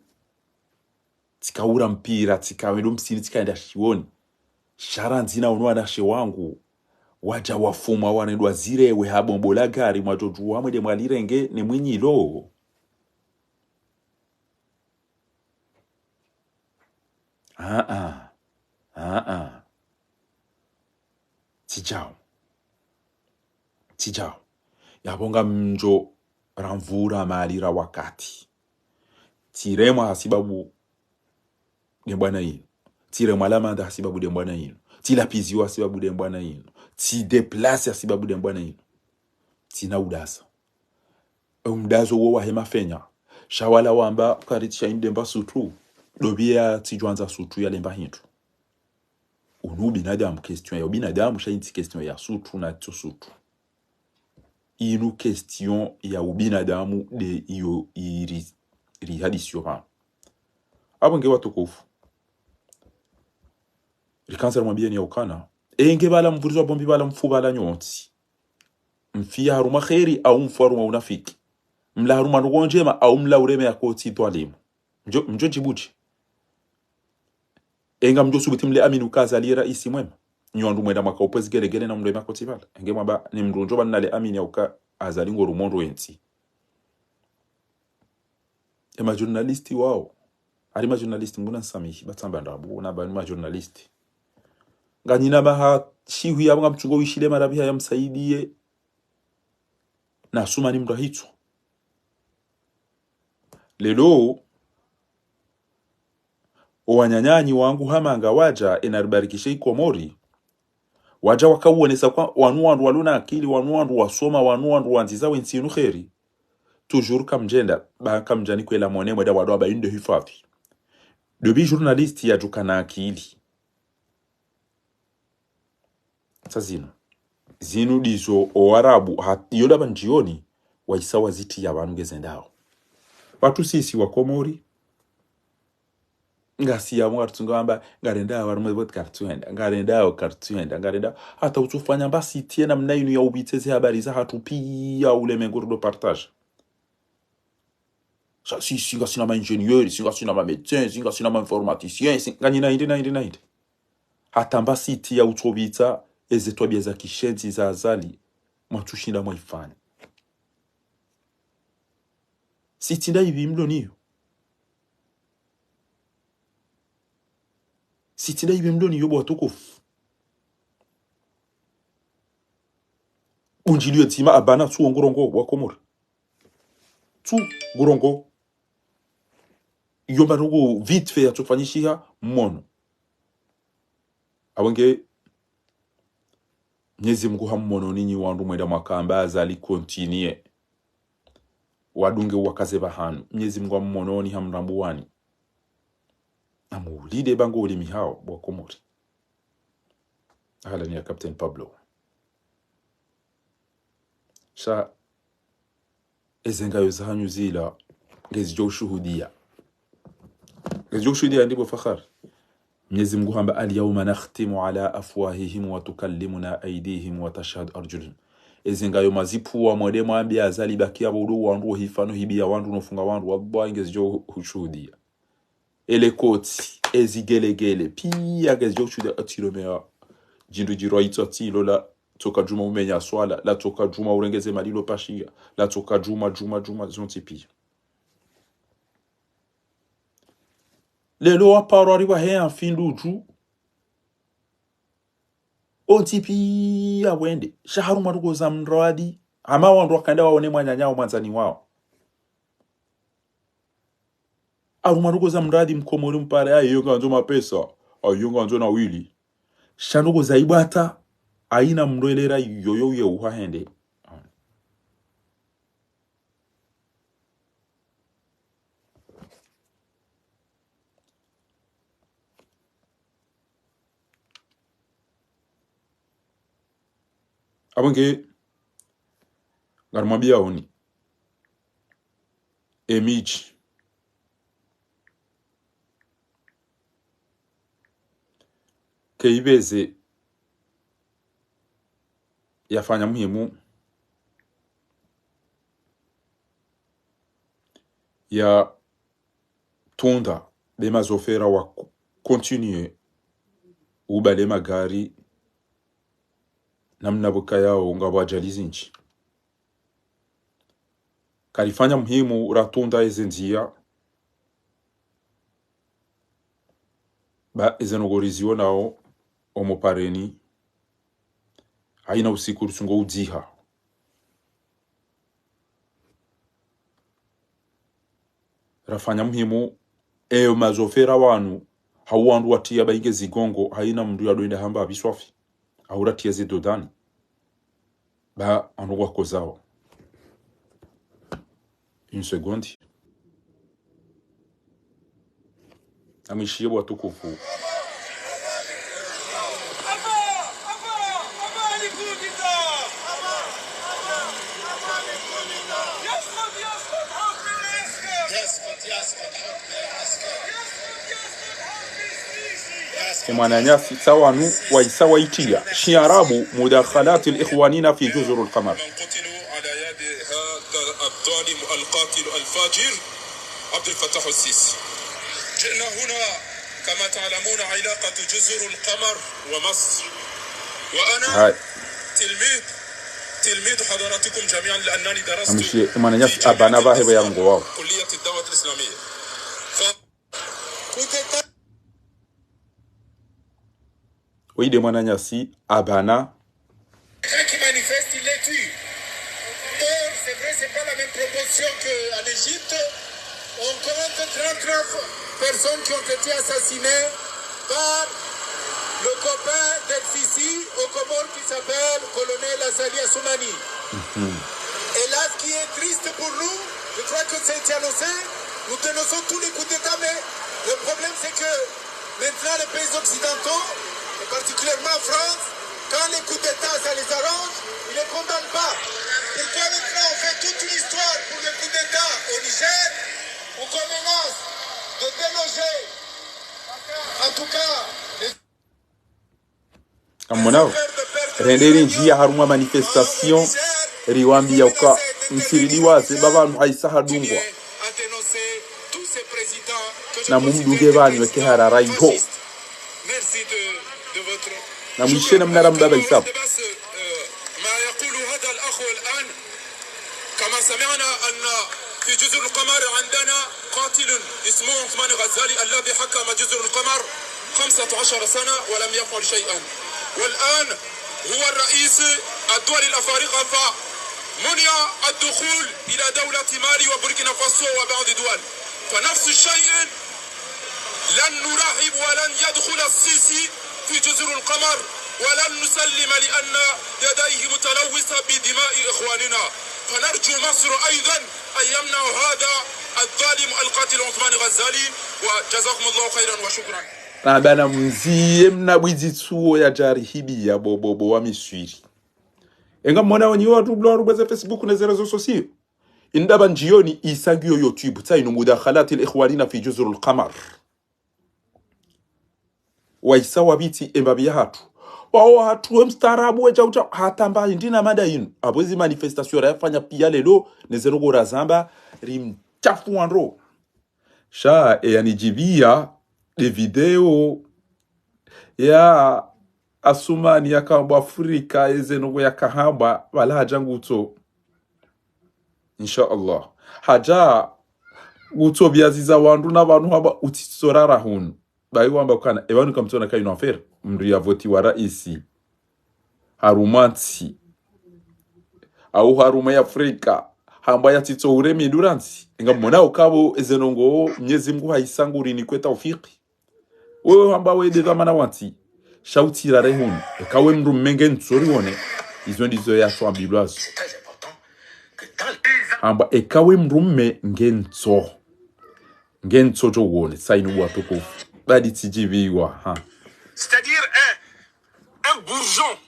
tsika ura mpira, tsika wendo msini, tsika enda shioni. Sha randzi na unu wanashe wangu, wadja wafuma wanendwa zirewe ha bombo la gari, mwadjodjuwa mwende mwalirenge ne mwinyilo. Aa, aa. Tsidjao. Tsidjao. Yapvo ngamdjo ramvura mali ra wakati. Tsiremwa hasibabu nde mbwana inu. Tsiremwa lamanda hasibabu nde mbwana inu. Tsilapviziwa hasibabu nde mbwana inu. Tsideplase hasibabu nde mbwana inu. Tsina udasa. Umdazo wo wahe mafenya. Sha wala wamba karitsha indemba sutru. Ndo piya tsidjwandza sutru yalemba hindru. Unu ubinadamu, question ya ubinadamu, sha intsi question ya sutru na tso sutru. Inu question ya ubinadamu nde iyo iri, iri hadisiyo pvanu. Apvo nge watukufu. Ikansa rimwambiyeni ya ukana, enge pvala mvurizwa bombi pvala mfu pvala nyontsi. Mfiya harumwa kheri au mfu harumwa unafiki. Mla harumwa ndrongo ndjema au mla ureme ya kotsi dhwalimu. Mdjo, mdjo djibu dje? Enga mdjo subuti mle amini uka Azali raisi mwema? Nyi wandru mwenda mwaka upvezi gelegele na mndru ema kotsi pvala. Enge mwamba ni mndru ndjo pvanu nale amini ya uka Azali ngo rumondro entsi. E majournaliste wao. Ari majournaliste, Mngu nanisamihi, ba tsamba ndrabo, na pvanu majournaliste. Nganyina maha shihwi ya mnga mtsungo wishile marabiha ya msaidiye. Na suma ni mndru ahitswa. Leo, o wananyanyi wangu hama nga wadja ena ribarikishe i Komori. Wadja wakawonesa kwa wanu wandru walo na akili, wanu wandru wasoma, wanu wandru wandziza wentsi inu kheri. Toujours kamdjenda, ba kamdjani kwela mone mweda wado aba inde hifadhi. Dobi journaliste yadjuka na akili. Sa zinu. Zinu ndizo o Warabu, ha, iyo ndapva ndjioni, waisa wazitiya pvanu ngezendao. Pvatsu sisi wa Komori, ngasi yapvo ngaritsungao amba, ngarendao, harumwa pvo karitsuhenda, ngarendao, karitsuhenda, ngarendao. Hata utsufanya mbasi tiye namna inu ya upvitse ze habari zahatru piya ulemengu rudo partage. Sa, si, si ngasina ma ingénieur, si ngasina ma médecin, si ngasina ma informaticien, si, nganyina hindri na hindri na hindri. Hata mbasi tiya utsopvitsa eze twabiya za kishenzi za Azali, mwatsushinda mwaifanya. Sitsi ndayipvi mlo niyo. Sitsi ndayipvi mlo niyo bo watukufu. Bundjiliyo ndzima apvana tsu ngurongo wa Komori. Tsu ngurongo. Iyo mba ndrongo vite fait yatsofanyishiha mmono. Apvo nge Mnyezi Mngu hammononi nyi wandru mwenda mwaka amba Azali continue. Wadunge wakaze pvahanu. Mnyezi Mngu hammononi hamrambuwani. Amuulide bango ulimi hao bo wa Komori. Ahalani ya Capitaine Pablo. Sha, eze ngayo zahanyu zila, ngezidjo ushuhudiya. Ngezidjo ushuhudiya ndipvo Fakhari. Mnyezi Mngu hamba, اليوم نختم على أفواههم وتكلمنا أيديهم وتشهد أرجلهم. Eze ngayo mazipvuwa mwende mwambiya Azali bakiya pvo udo wandru wo hifano hibiya wandru no funga wandru, wallahi ngezidjo ushuhudiya. Ele kotsi, ezi gelegele, piya ngezidjo ushuhudiya atsilo meya. Djindru djirwa itswa tsilo la tsoka djuma umenya swala, la tsoka djuma urengeze mali lo pashiya, la tsoka djuma, djuma, djuma, zontsi piya. Lelo waparo ari waheya mfindu dju. Ontsi piya wende. Sha harumwa ndrongo za mradi. Hama wandru wakaenda waone mwananya wo mwandzani wao. Harumwa ndrongo za mradi Mkomori mpare, ayi, iyo ngandzo mapesa, ayi, iyo ngandzo na wili. Sha ndrongo za ibwata, hayina mndru elera yoyo uye uhahende. Apvo nge, ngarimwambiyaoni. Emidji. Keyipveze yafanya muhimu ya tunda be mazofera wa co-, continuer ubale magari namna pvwakayao ngapvo ajali zindji. Karifanya muhimu ratunda eze ndziya, ba eze ndrongo rizionao omo pareni, hayina usiku rusungo udziha. Rafanya muhimu, eyo mazofera wanu, hau wandru watiya ba inge zigongo, hayina mndru yadoenda hamba abiswafi, hau ratiya zidodani. Ba wandru wakozao. Une seconde. Namwishiye bo watukufu. Mwananyasi, tsawanu, waisa waitiya shiarabu, مداخلات الإخوانيين في جزر القمر. من قتلوا على يد هذا الظالم القاتل الفاجر عبد الفتاح السيسي. جئنا هنا كما تعلمون علاقة جزر القمر ومصر. وأنا هاي. تلميذ، تلميذ حضراتكم جميعا لأنني درست Amishe, mwananyasi, في abana جامعة vahe الأزهر، vayarongowawo. كلية الدعوة الإسلامية. ف- Oyi nde mwananyasi, abana. Quelqu'un qui manifeste, il est tué. Or, c'est vrai, c'est pas la même proportion qu'en Égypte. On compte trente-neuf personnes qui ont été assassinées par le copain d'El Sisi aux Comores qui s'appelle colonel Azali Assoumani. Et là, ce qui est triste pour nous, je crois que ça a été annoncé, nous dénonçons tous les coups d'État, mais le problème, c'est que maintenant, les pays occidentaux, et particulièrement en France, quand les coups d'État, ça les arrange, ils ne les condamnent pas. Pourquoi maintenant on fait toute une histoire pour le coup d'État au Niger, pour qu'on menace de déloger, en tout cas, les Ngamwonawo, rende rinjiya harumwa manifestation, riwambiya uka mtsiridiwaze, ba pvanu haisa hadungwa. Namumdunge pvanu eke harara iho. Namwishe namna ramdaba isabu. كما سمعنا أن في جزر القمر عندنا قاتل اسمه عثمان غزالي الذي حكم جزر القمر خمسة عشر سنة ولم يفعل شيئا، والآن هو الرئيس الدول الأفارقة، فمنع الدخول إلى دولة مالي وبوركينا فاسو وبعض الدول. فنفس الشيء، لن نرحب ولن يدخل السيسي في جزر القمر، ولن نسلم لأن يديه متلوثة بدماء إخواننا، فنرجو مصر أيضا أن يمنعوا هذا الظالم القاتل عثمان غزالي، وجزاكم الله خيرا وشكرا. Nabana mziye mna bwizi tsuwo ya jarihibiya bo, bo, bo wa Miswiri. Engamwona wonyi watru blo warubweze Facebook ne ze réseaux sociaux. Indaba njioni isa ngiyo YouTube, tsainu مداخلات الإخوانيين في جزر القمر. Waisa wapvitsi embapvi yahatru. Wawo hatru we mstaarabu we djau djau, hata mba indi na mada inu. Apvo ezi manifestation rayafanya piya lelo, ne ze ndrongoo razamba, rimtsafu wandro. Sha, eyanidjibiya, nde video ya Asumani yakahambwa Afrika, eze ndrongoo yakahambwa, pvala hadja ngutso. Insha Allah. Hadja ngutso pviyaziza wandru na pvanu hamba utsitsorara hunu. Bayi wamba ukana, epvanu kamtsona kayinu affaire. Mndru yavotiwa raisi harumwa ntsi, au harumwa ya Afrika, hamba yatsitso ure mindru ra ntsi. Engamwona ukapvo eze ndrongoo Mnyezi Mngu haisa ngurinikwe taufiki. Wewe hamba we nde dhwamana wa ntsi, sha utsirare hunu. Eka we mdrume nge ntso riwone, izo ndizo yatwambilwa zo. Hamba eka we mdrume nge ntso. Nge ntso djo uwone, tsainu watukufu. Badi tsidjibiwa, ha. C'est-à-dire un, un bourgeon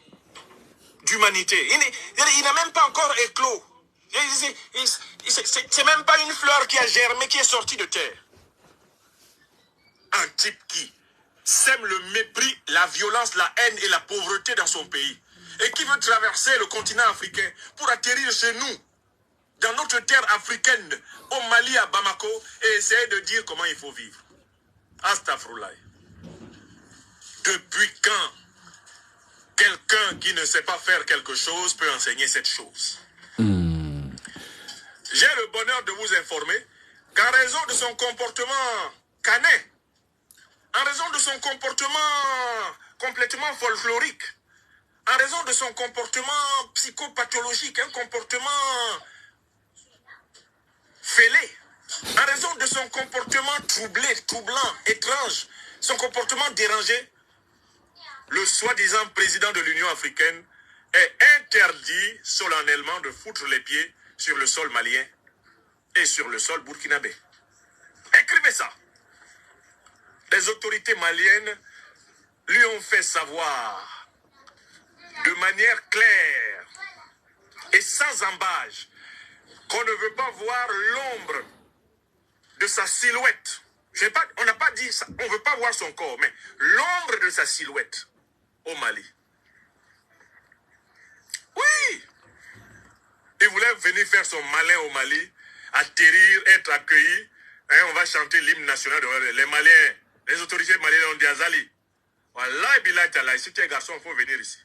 d'humanité. Il n'est, il n'a même pas encore éclos. C'est, c'est, c'est, c'est, c'est même pas une fleur qui a germé, qui est sortie de terre. Un type qui sème le mépris, la violence, la haine et la pauvreté dans son pays et qui veut traverser le continent africain pour atterrir chez nous, dans notre terre africaine, au Mali, à Bamako, et essayer de dire comment il faut vivre. Astaghfirullah. Depuis quand quelqu'un qui ne sait pas faire quelque chose peut enseigner cette chose ? J'ai le bonheur de vous informer qu'en raison de son comportement canin, en raison de son comportement complètement folklorique, en raison de son comportement psychopathologique, un comportement fêlé, en raison de son comportement troublé, troublant, étrange, son comportement dérangé, le soi-disant président de l'Union africaine est interdit solennellement de foutre les pieds sur le sol malien et sur le sol burkinabé. Écrivez ça. Les autorités maliennes lui ont fait savoir de manière claire et sans ambages qu'on ne veut pas voir l'ombre de sa silhouette J'ai pas, on n'a pas dit ça, on veut pas voir son corps, mais l'ombre de sa silhouette au Mali. Oui. Il voulait venir faire son malin au Mali, atterrir, être accueilli. Hein, on va chanter l'hymne national de les Maliens. Les autorités maliennes ont dit: Azali, wallahi billahi tallahi, si tu es garçon, il faut venir ici.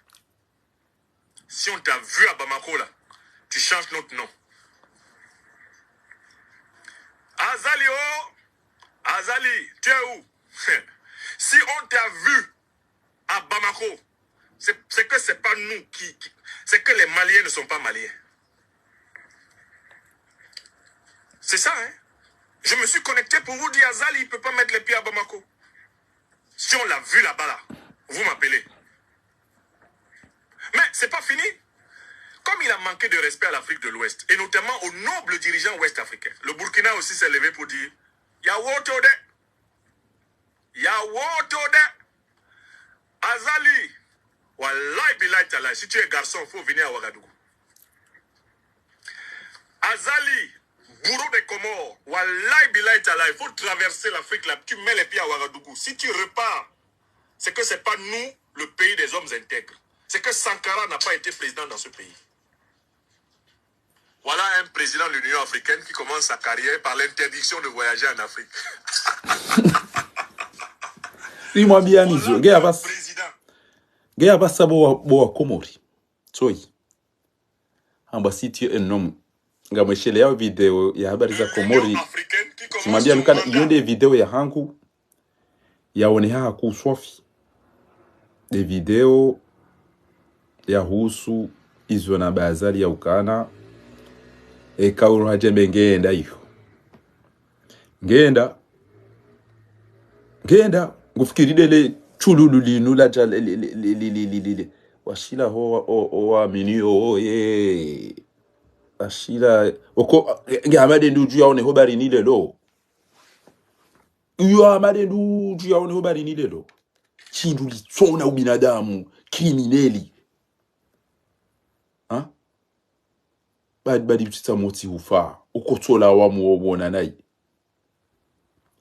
Si on t'a vu à Bamako là, tu changes notre nom. Azali, oh, Azali, tu es où? Si on t'a vu à Bamako, c'est c'est que c'est pas nous qui, qui- c'est que les Maliens ne sont pas Maliens. C'est ça, hein? Je me suis connecté pour vous dire, Azali, il peut pas mettre les pieds à Bamako. Si on l'a vu là-bas, là, vous m'appelez. Mais c'est pas fini. Comme il a manqué de respect à l'Afrique de l'Ouest, et notamment aux nobles dirigeants ouest-africains, le Burkina aussi s'est levé pour dire: Ya wote ode. Ya wote ode. Azali, wallahi billahi tallahi, si tu es garçon, faut venir à Ouagadougou. Azali, bourreau des Comores, wallahi billahi tallahi, il faut traverser l'Afrique là, tu mets les pieds à Ouagadougou. Si tu repars, c'est que c'est pas nous, le pays des hommes intègres. C'est que Sankara n'a pas été président dans ce pays. Voilà un président de l'Union africaine qui commence sa carrière par l'interdiction de voyager en Afrique. Rimwambia nizo. Nge apvasa, Président. nge apvasa bo wa, bo wa Komori. Tsoyi. Amba siti enomu. Ngamweshelea video ya habari za Komori. L'Union africaine qui commence Rimwambia son nukana mandat. iyo nde video ya hangu. Yaoneha haku swafi. Nde video yahusu izo na Azali ya ukana. Eka uro hadjembe ngeenda iyo. Ngeenda. Ngeenda. Ngufikiri ndele tsululu linu ladja le, le, le, le, le, le, le, le. Washila ho, o, o, wa mini, o, o, ye. Washila, oko, nge hama nde ndudju yaone ho baharini lelo. Iyo hama nde ndudju yaone ho baharini lelo. Shindru litsona ubinadamu, krimineli. Ha? Badi, badi utsitsa motsi ufa, ukotsola wa muo wona nayi.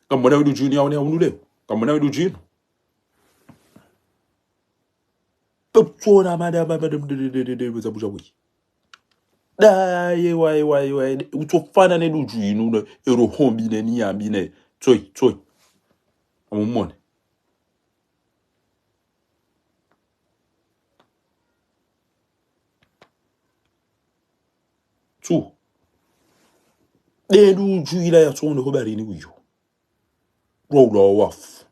Kamona wedu djuni yaone ya unu leo. Kamona wedu djuni. Utsona mada, mada, mada, mada, mada, mada, mada, mada, mada. Daye, waye, waye, waye. Utsofana ne ndudju inu, ne, ero hombi ne, niyambi ne. Tsoyi, tsoyi. Amumone. Tsu. Nde ndudju ila yatsona ho baharini uyo. Lwa ula wafu.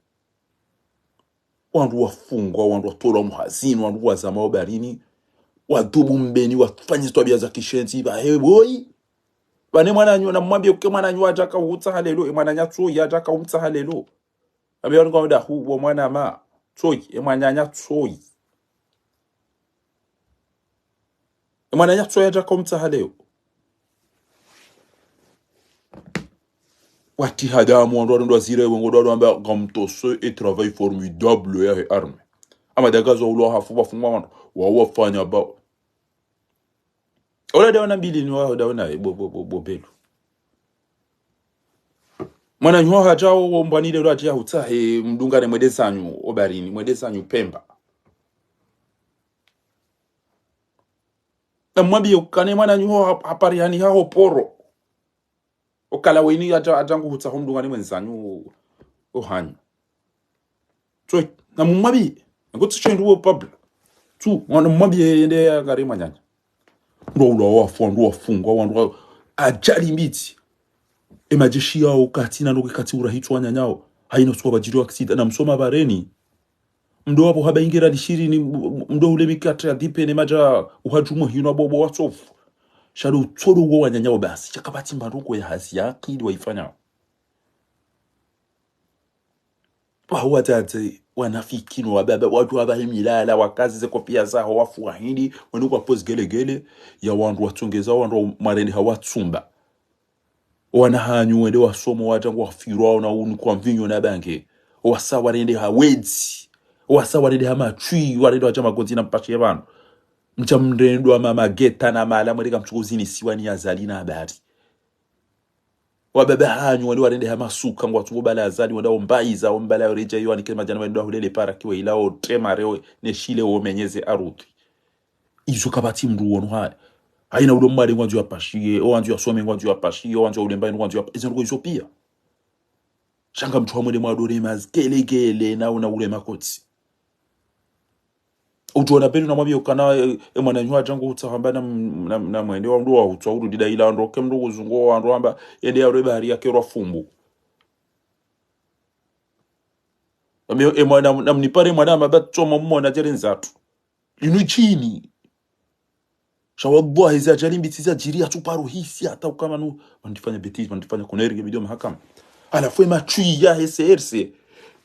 Wandru wafungwa, wandru watolwa muhazini, wandru wazama ho baharini. Wadhubu mbeni, wafanya zitwabia za kishenzi, ba, he, boy. Bane mwananyu, namwambie uke mwananyu hadja kahutsaha lelo, e mwananya tsoyi hadja kahumtsaha lelo. Abe wanu kwa muda hu, wo mwana ma, tsoyi, e mwananya tsoyi. E mwananya tsoyi hadja kahumtsaha leo. Wati hadamu, wandru wandru wazire, wengo wandru wamba, ngamtose, e travail formidable ya he arme. Ama dagazo ulo hafu wafungwa wandru, wa wafanya ba. Ola dawana mbili ni wa dawana, e, bo, bo, bo, bo, belu. Mwananyu hadja o, o mbwani lelo ati yahutsahe, mdungane mwende zanyu, o baharini, mwende zanyu Pemba. Namwambie ukane mwananyu ho hap-, hapari hani haho poro. Okala weni hadja, hadja nguhutsaho mdungane mwenzanyu o hanyu. Tsoyi, namumwambie. Ngotsi shendu wo Pablo. Tsu, namumwambie yende yangari mwananya. Ndo ula wafu, wandru wafungwa, wandru wa-, ajali mbiti. E majeshi yao kati na noke kati urahitsu wananyao. Haina suwa bajiri wa kisida, na msoma bareni. Mdo wapvo haba ingera lishirini, m-, mdo ule mikate ya dipe ne madja uhadjumo hino abobo watsofu. Shado utsolo uwo wananyao basi, shakapvatsi mba ndoko ya hazi ya akili waifanyao. Wahu watsatse, wanafiki no wababa, wandru waba himilala, wakazi ze kopia zaho, wafu wahindi, wanu kwa pozi gelegele, ya wandru watsongeza, wandru mwarende hawatsumba. Wana hanyu wende wasomo, wadja ngwafirwa, wana unu kwa mvinyo na bange. Wasa warende ha wedzi. Wasa warende ha matswi, warende wadja magodzi na mpashe pvanu. Mdja mrendwa ma mageta na mala, mwende kamtsuko zini siwa ni Azali na habari. Wababa hanyu wale warende ha masuka, ngwatsungo bala Azali, wenda ombayiza, ombala yoredja iyo, anike madjana wenda hulele para kiwe ila o tema reo, ne shile o menyeze arudhi. Izo kapvatsi mndru wono haya. Hayina ulo mwale ngwandzo yapashiye, o wandzo yasome ngwandzo yapashiye, o wandzo ya ulemba ngwandzo yapa-, izo ndrongoo izo piya. Sha ngamtsuha mwende mwadore mazi, kele kele, na una ule makotsi. Utsuona pvenu namwambiye ukana, e, e mwananyahu adja ngu utsaha hamba na, na, na mwende wa mndru wa utswa urudi daila wandru, ke mndru kuzungu wa wandru hamba, yende yarwe bahari yakerwa fumbu. Ambe, e mwana, namnipare mwana hamba tsoma mmona djere ndzatru. Linu djini. Sha wallahi, ezi ajali mbitsi zadjiri, yatsuparo hisi hata ukama nu, wandifanya bêtise, wandifanya connerie, nge bidio mahakama. Halafu e matswi ya he C R C,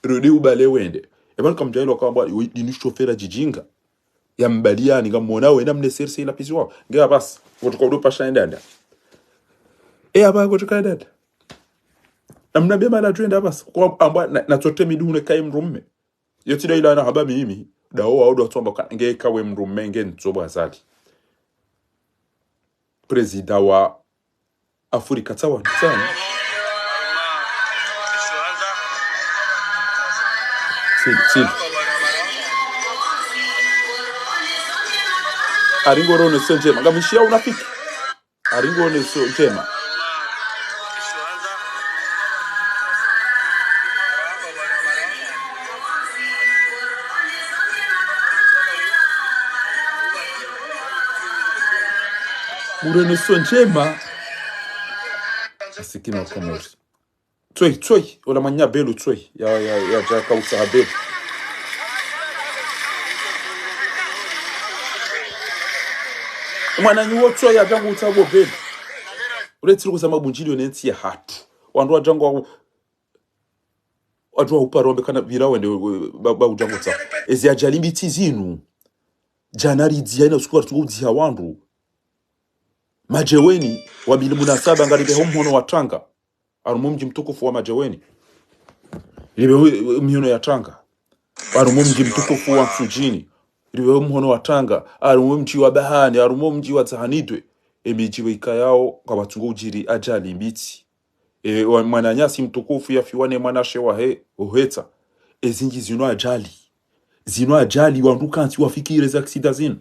rudi ubale wende. E bali kamdjailo kamba, yo, linu shofera djidjinga. Ya mbali yani, ngamwona wena mne C R C ila pizi wao. Nge abasi, kotuka udo pasha endanda. E aba kotuka endanda. Namna be mala twenda abasi. Kwa amba, na, na tsote midu hune kaye mdrume. Yo tsi daila na hamba mimi, dawo wao ndo watsamba ka, nge kawe mdrume nge ntsobwa Azali. Prezida wa Afrika tsawa, tsawa. Tsili, tsili. Aringo rono so ndjema, ngamishiya unafiki. Aringo ne so ndjema. Ureno so ndjema. Masikini wa Komori. Tsoi, tsoi, ola mwananya belu, tsoi. Ya, ya, yadja kautsaha belu. Mwananyahu wo tsoi yadja ngu utsaha bo belu. Ule tsiri kuza mabundjilio ne ntsi yahatru. Wandru wadja ngu wa-, wadja wa uparombe kana pvira wende, we, ba, ba udja ngu utsaha. Ezi ajali mbitsi zinu. Djana ridziha ina usiku waritsungo udziha wandru. Madjeweni, wa mili munasaba ngaribe ho mhono wa Tanga. Harumwa mdji mtukufu wa Madjeweni. Ribe hu-, mihono ya Tanga. Harumwa mdji mtukufu wa Mtsudjini. Ribe hu mhono wa Tanga. Harumwa mdji wa Bahani, harumwa mdji wa Tsahanidwe. Emidji we ikayao, ngapvatsungo udjiri ajali mbitsi. E, wa, mwananyasi mtukufu yafiwa ne mwanamshe wahe, ohetsa. Ezindji zinu ajali. Zinu ajali wandru kantsi wafikire za aksida zinu.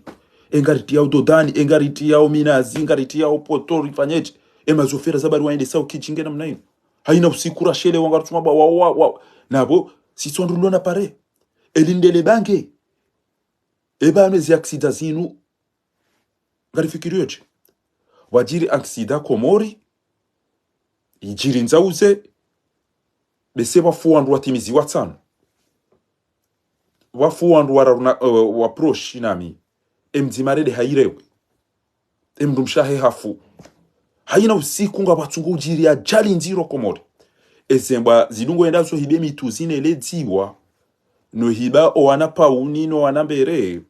E ngaritriyao Dodani, e ngaritriyao Minazi, e ngaritriyao Poto, rifanyedje. E mazofera za bari waendesao kidjinge namna inu. Hayina usiku rashelewa ngarutsuma ba wa, wa, wa. Napvo, sisi wandru lona pare. Elindele bange. E pvanu ezi aksida zinu. Ngarifikiriyo dje. Pvwadjiri aksida Komori, idjiri ndzauze, bese pvwafu wandru watimizi watsanu. Pvwafu wandru wararu na, eh, wa proche nami. Emdzima rende hayirewe. Emdrumshe wahe hafu. Hayina usiku ngapvatsungo udjiri ajali ndziro Komori. Ezembwa zidungo enda zo hibe mitsuzi ne ledziwa. No hiba owana pauni no wana mbere.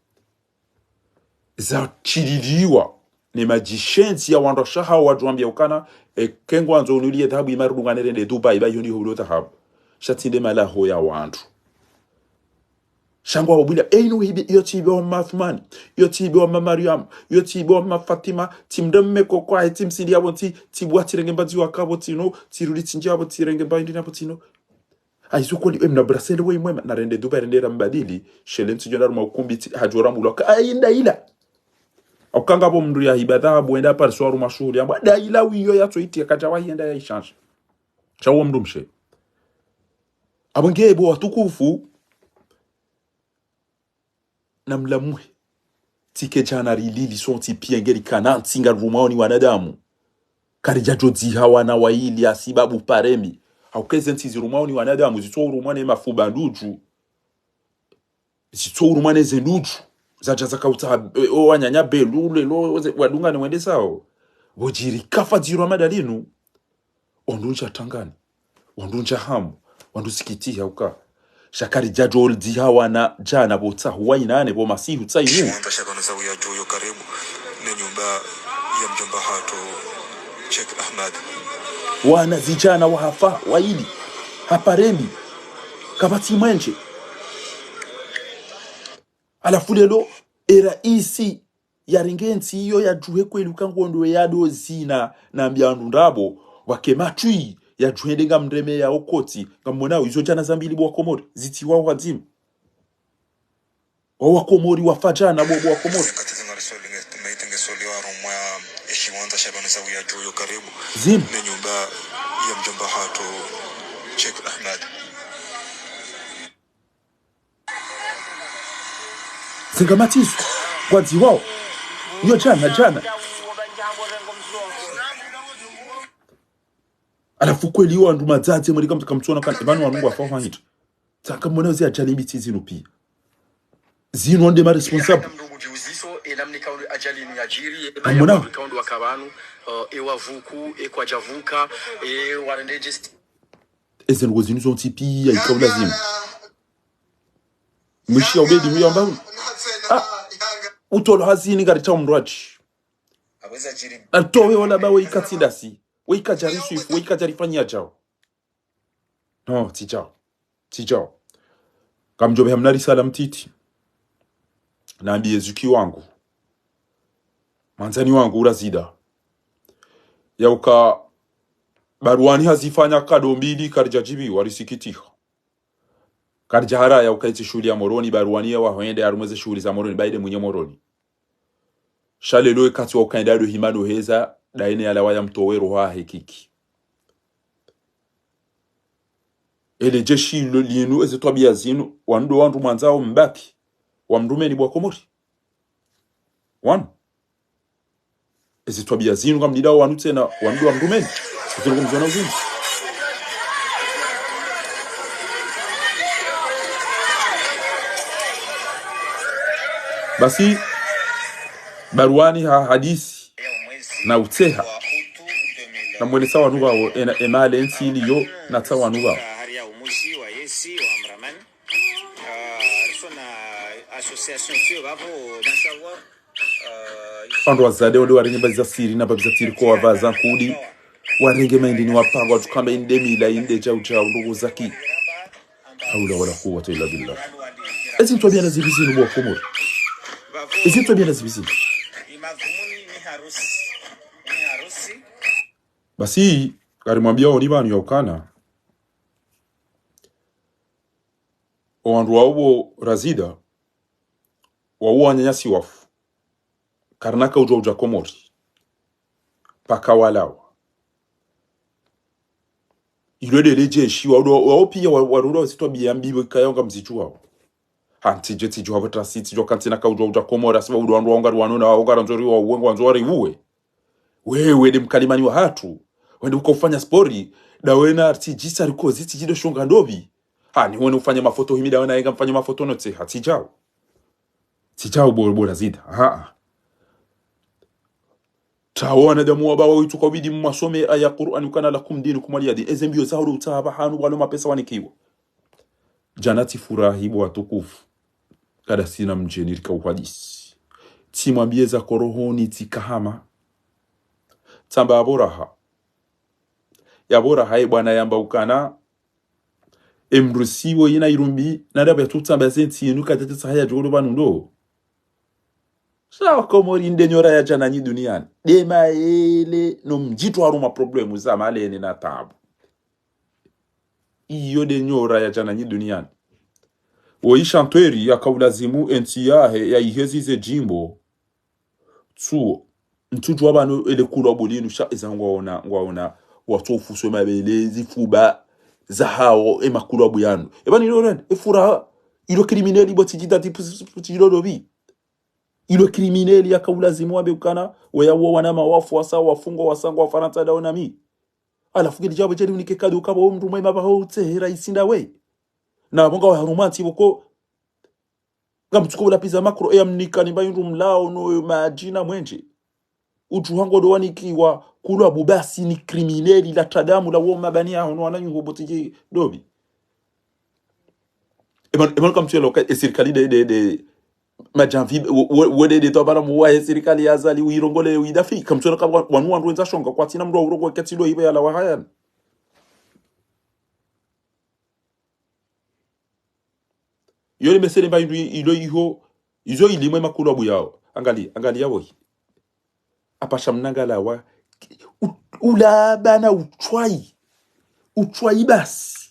Zatsililiwa ne madjishenzi ya wandru washaha wadjwambia ukana, e, ke ngwandzo unuliye dhahabu imarudungane rende Dubai, ba iyo ndiho ulo dhahabu. Sha tsi nde malaho ya wandru. Sha ngwa wabwila, e, inu hibi, iyo tsi hibi wa Mathumani, iyo tsi hibi wa Mamariam, iyo tsi hibi wa Mafatima, tsi mdra mme koko ahe, tsi msindi yapvo ntsi, tsi bwa tsirenge mbadzi wakapvo tsino, tsirudi tsindji yapvo tsirenge mba indi napvo tsino. Ayizo kweli, emna brasele we mwema, narende Dubai rende rambadili, shele ntsi djo nda harumwa ukumbi tsi, hadjo rambulwa, ka, ayi nda ila. Au kanga pvo mndru yahiba dhahabu, enda pariswa harumwa shuhuli, yamba, nda ila wiyo yatso iti, yakadja wahi enda ya ishanji. Sha uwo mdrumshe. Apvo nge ebo watukufu, namlamuhe. Tsi ke djana rilili sontsi piya ngeri kana ntsi ngarumwao ni wanadamu. Karidjadjo dziha wana wayili hasibabu paremi. Hauka eze ntsi zirumwao ni wanadamu, zitso urumwa ne mafuba ndudju. Zitso urumwa ne ze ndudju. Zadja zakautsa, eh, o wananya belu, lelo, ze, wadungane wende sao. Pvodjiri kafa dzirwa madalinu. Wandru ndja tangani, wandru ndja hamu, wandru sikitiha uka. Sha karidjadjo dziha wana djana pvo tsahu wa inane pvo masihu tsa inu. Shiwandza sha pvanu zawiya dju yo karibu ne nyumba ya mdjomba hatru Sheikh Ahmad. Wana zidjana wahafa, wayili, ha paremi, kapvatsi mwendje. Halafu lelo, e raisi, yarenge ntsi iyo yadjuhe kweli uka ngondo yado zina na mbiandu ndrabo. Wake matwi, yadjuhende ngamreme ya okoti, ngamwonao, izo djana za mbili bo wa Komori, zitsiwa wadzima. Wa, wa Komori, wafa djana bo, bo wa Komori. Zinu. Zinga matiso, kwadziwao. Iyo djana, djana. Halafu kweli wandru madzadze mweli kam-, kamtsuona kana, epvanu wanu ngwafa hwanyita. Tsaka mwana zi ajali mbitsi zinu pia. Zinu wande ma responsable. Amona. Eze ndrongo zinu zontsi pia, ikaula zinu. Mwishiya ubedi muyamba unu. Ah, utolo hazini ngari tsa umrwaji. Atowe wala ba we ikatsindasi. We ikajari swifu, we ikajari fanya djao. No, tsi djao. Tsi djao. Kamdjobe hamna risala mtiti. Nambiye zuki wangu. Mwandzani wangu Razida. Yauka Baruani hazifanya kado mbili karidjadjibiwa, risikitiha. Karidjahara yauka itsi shuhuli ya Moroni, Baruani ya wahwende, harumwa ze shuhuli za Moroni, ba inde mwinyi Moroni. Sha lelo ikatsi wa ukaenda ndo hima ndo heza, daine yalawa ya mtowe roho hahekiki. Ele jeshi lo linu, eze twabiya zinu, wanu ndo wandru mwandzao mbaki, wamrumeni bo wa Komori. Wanu. Eze twabiya zinu, ngamlidao wanu tsena, wanu ndo wamrumeni. Eze ndrongo mzona uzinu. Basi, Baruani ha hadisi na utseha. Na mwelesa wanu wao, ena, emale ntsi iliyo, na tsa wanu wao. Wandru wazade wale warenge bazi za siri na bazi za siri kwa wavaza nkudi. Warenge maindini wapangwa, tukamba inde mila, inde djau djau, ndrongo zaki. Hawla wala quwwata illa billah. Ezi ntwabiya na zibi zinu bo wa Komori. Ezi ntwabiya na zibi zinu. Basi, karimwambiya oni pvanu yaukana. O wandru wao bo Razida, wao wananyasi wafu. Karina kaudjuwa udja Komori. Paka walawa. Ilo dele jeshi, wao, wao pia wa-, warunda wazitwabiya mbi bo ikao ngamzidjuwao. Hantsi dje tsidjuwa pvo trasi, tsidjuwa kantsina kaudjuwa udja Komori, hasiba udo wandru wao ngari wanu na wao ngarandzo riwauwe, ngwandzo wariuwe. Wewe nde mkalimani wahatru. Wende uka ufanya spori. Dawe na tsidjisa rikozi tsidjido shonga ndopvi. Ha, ni wende ufanya mafoto himi dawe na yenga mfanya mafoto no tseha. Tsi djao. Tsi djao bo, bo Razida. Ha. Tawo wanadamu waba wawitru kwa ubidi mwasome aya Qur'an ukana lakum dinukum waliya din. Eze mbiyo za hulu utsaha pvahanu walo mapesa wanikiwa. Djana tsifurahi bo watukufu. Kada sina mdjeni rika uhadisi. Tsimwambiye za korohoni tsikahama. Tsamba ya bo raha. Ya bo raha ye bwana yamba ukana. Emrusi wo yina irumbi. Nada ba tutsamba ze ntsi inu katsatsa haya djolo pvanu ndo. Sha Komori nde nyora ya djana nyi duniani. Nde maele no mdjitru harumwa problemu za malene na tabu. Iyo nde nyora ya djana nyi duniani. Woyi shantweri yakaulazimu entsi yahe ya ihezi ze djimbo. Tsuo. Ntsudjuwa pvanu ele kulwabu linu sha eza ngwaona, ngwaona. Watso ufuswe mabele, zifuba, zahao, ema kulwabu yanu. Epvanu ilo ren, efuraha, ilo krimineli bo tsidjita ti pusi, pusi, pusi, ilo lobi. Ilo krimineli yakaulazimu wambe ukana, weya uwo wana mawafu wasa, wafungwa, wasangwa, Wafarantsa, dawo nami. Halafu kili djabo djeli unike kado ukaba wo mndru mwema pvaho utsehe raisi ndawe. Na apvo nga waharumwa ntsi pvoko, ngamtsuko ula piza makro, eya mnika ni mba yundru mlao no madjina mwendje. Utru hango ndo wanikiwa, kulwabu basi ni krimineli la tradamu la wo mabani yaho no wananyuho bo tsidji dobi. Eman, eman kamtsuelo ka, e sirikali nde, nde, nde, madjamvi, wo, wo, wo nde, nde, twabala muwa, e sirikali ya Azali, uirongole, uidafi. Kamtsuelo ka wa-, wanu wandru wendza shonga, kwatsina mndru wa urongo, ketsi ndo ibe yalawa hayani. Iyo ni mesele mba indru ilo iho, izo ilimwe makulwabu yao. Angali, angali yao hi. Apvasa mna ngalawa, u-, Ula bana utswayi. Utswayi basi.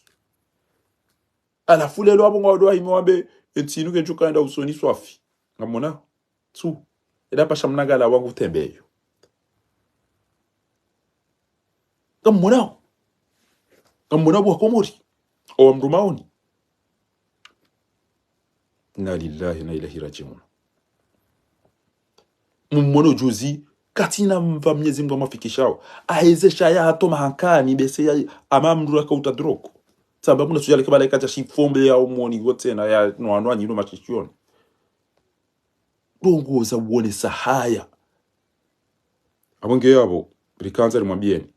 Halafu lelo apvo ngwado wahime wambe, entsi inu ketsukaya nda usoni swafi. Ngamwona? Tsu. Eda pasha mnangala wangu tembeyo. Ngamwona? Ngamwona bo Wakomori. Owa mdru maoni. Inna lillahi wa inna ilaihi rajiun. Mumwono juzi, katsina mva Mnyezi Mngu amwafikishao. Aheze shaya hatoma hankani, bese ya, ama mdru yaka uta drogue. Tsamba kuna sujali kabala ikaja shifombe ya umoni, wotsena ya nwanwa nyino mashishioni. Ndrongo za uonesa haya. Apvo nge apvo, rikandza rimwambiyeni.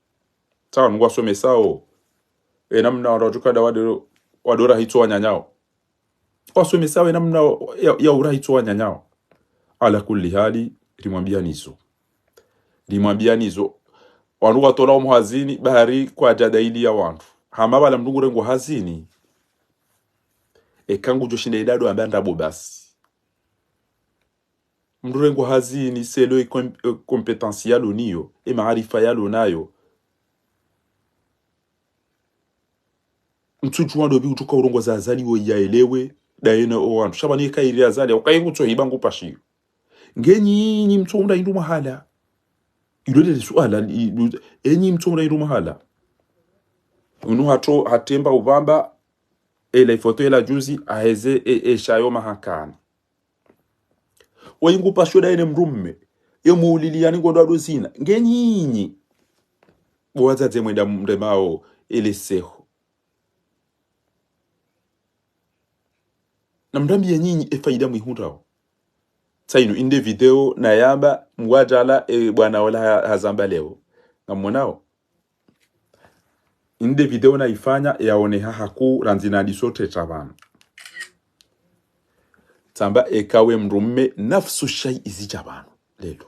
Tsaha nungu wasomesao. E namna wandru watsukada wado, wado rahitso wananyao. Wasomesao e namna ya, ya urahitso wananyao. Ala kulli hali, rimwambiyani zo. Rimwambiyani zo. Wandru watolwa omo hazini, bahari kwadja daili ya wandru. Hama pvala mdru ngurengwa hazini. Eka ngudjo shinda idado amba ndrabo basi. Mdru urengwa hazini, selon e com-, e compétence yalo niyo, e maarifa yalo nayo. Mtsudjuwa ndopvi utsuka urongoza Azali wo yaelewe, daye na owandru. Sha pvanu yeka iri Azali, ukaye kutso hiba ngu pashiyo. Nge nyinyi mtso unda hindru mahala. Ilo lele suala, i-, enyi mtso unda hindru mahala. Unu hatso, hatemba upvamba, ela ifoto ela juzi, aheze, e, e shayo mahakani. Wayi ngu pashiyo daye ne mdrume. Ye muulili yani ngondo ado zina. Nge nyinyi. Bo wadzadze mwenda mremao ele seho. Na mrambiye nyinyi e faida mwihundrao. Tsa inu inde video na yamba mgwadjala e bwana ola ha-, hazamba leo. Ngamwonao? Inde video naifanya yaoneha haku randzi nadi sote tsa pvanu. Tsamba eka we mdrume nafsu shai izidja pvanu. Lelo.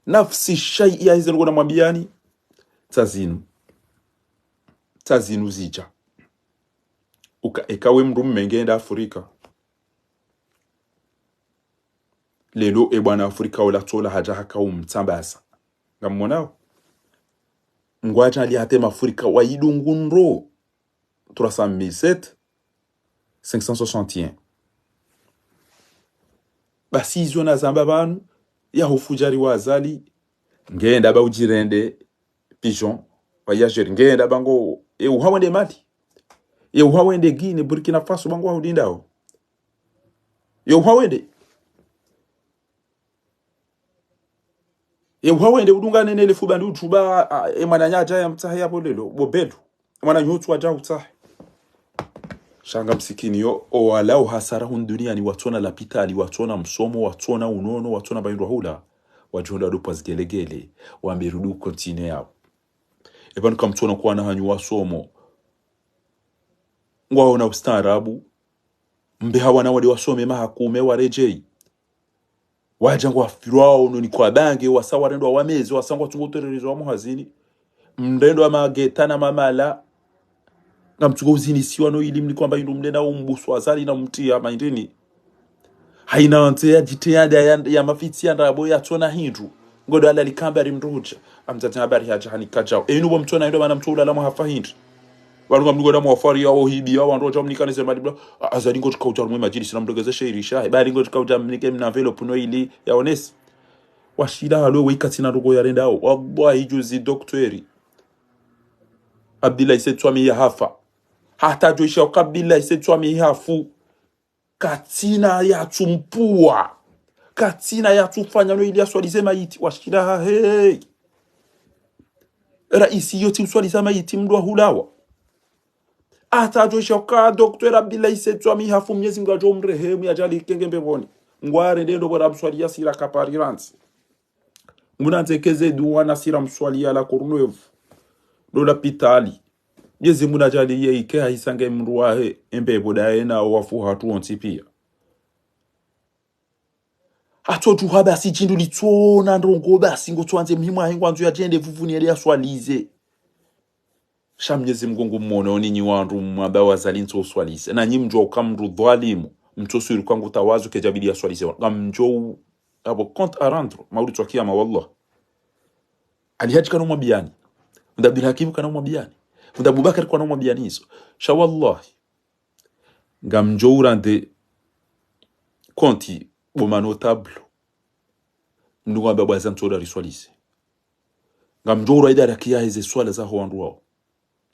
Nafsi shai ya hize ndrongo namwambiyani. Tsa zinu. Tsa zinu zidja. Uka, eka we mdrume ngenda Afrika. Lelo e bwana Afrika ola tsola hadja haka umtsambasa. Ngamwonao? Ngwadja ali hata e mafrika wa idungu ndro. Trois cent mille sept, cinq cent soixante et un. Basi izo nazamba pvanu, ya hufudjari wa Azali, ngenda ba udjirende, pigeon, voyageur, ngenda ba ngo, e uha wende Mali. E uha wende Guinée, Burkina Faso, ba ngo wahudindao. Ye uha wende. Ye uha wende udungane ne le fuba ndi utsuba, a, e mwananya adja ya mtsahe yapvo lelo, bo Belu. E mwananya utsu adja utsahe. Sha nga msikini yo, owala uhasara hunu duniani watsona lapitali, watsona msomo, watsona unono, watsona ba hindru hula. Wadjihundra wadopvwa zigelegele, wambe rudi ucontinuer yapvo. E pvanu kamtsona kwana hanyu wasomo. Ngwaona ustaarabu. Mbe hawana wade wasome mahakume waredjei. Wadja ngwafirwao noni kwa bange, wasa warendwa wameze, wasa ngwatsungo utererezo wa muhazini. Mrendwa mageta na mamala. Ngamtsuko uzinisiwa no ili mni kwamba hindru mdena umbusu Azali na mtriya maindini. Haina ntse ya djiteyanda ya, ya mafitsi ya ndrabo yatsona hindru. Ngodo ala likamba ri mdru hudja. Amdzadze habari hadja hanika djao. Enu bo mtsona hindru mana mtso ulala mwahafa hindri. Pvanu ngamniko da mwafari ya ohibi ya wandru wadja mnikane ze mali bla. A-, Azali ngotsuka udja rumwe madjilisi na mdrogeze shehiri shahe. Bali ngotsuka udja mnike mna enveloppe no ili yaonese. Washila halo we ikatsina ndrongo yarendao. Wallahi juzi dokteri. Abdillahi Said Swami yahafa. Hata djo isha uka Abdillahi Said Swami yahafu. Katsina yatsumpvuwa. Katsina yatsufanya no ili yaswalize mayiti. Washila ha, hey. Raisi yo tsi uswaliza mayiti mdru wahulawa. Hata djo isha uka doktera Abdillahi Said Swami yahafu Mnyezi Mngu adjo mrehemu yadjali kenge mbepvoni. Ngwarende ndo bora mswali ya sira kapari rantsi. Muna ndzekeze duwa na sira mswali ya la Courneuve. Ndo lapitali. Mnyezi Mngu nadjaliye ike hahisange mdru wahe e mbepvo daye na owafu hatru wontsi piya. Hatso djuha basi djindru litsona ndrongo basi ngotso wandze mhimu ahe ngwandzo yadjende vuvuni yele yaswalize. Sha Mnyezi Mngu ngu mwono ninyi wandru mwamba wa Azali ntso uswalize. Na nyi mdjuwa uka mdru dhwalimu, mtso swiri uka ngu tawazu kedjabidi yaswalize. Ngamdjo u-, apvo compte à rendre, mauri tswa kiyama wallah. Ali Hadji kana umwambiyani. Fundi Abdulhakim kana umwambiyani. Fundi Abubakar kana umwambiyani izo. Sha wallahi. Ngamdjo urendre compte bo ma notable. Mndru ngwamba bwaza ntsoda riswalize. Ngamdjo ura idara kiya heze swala zaho wandru wao.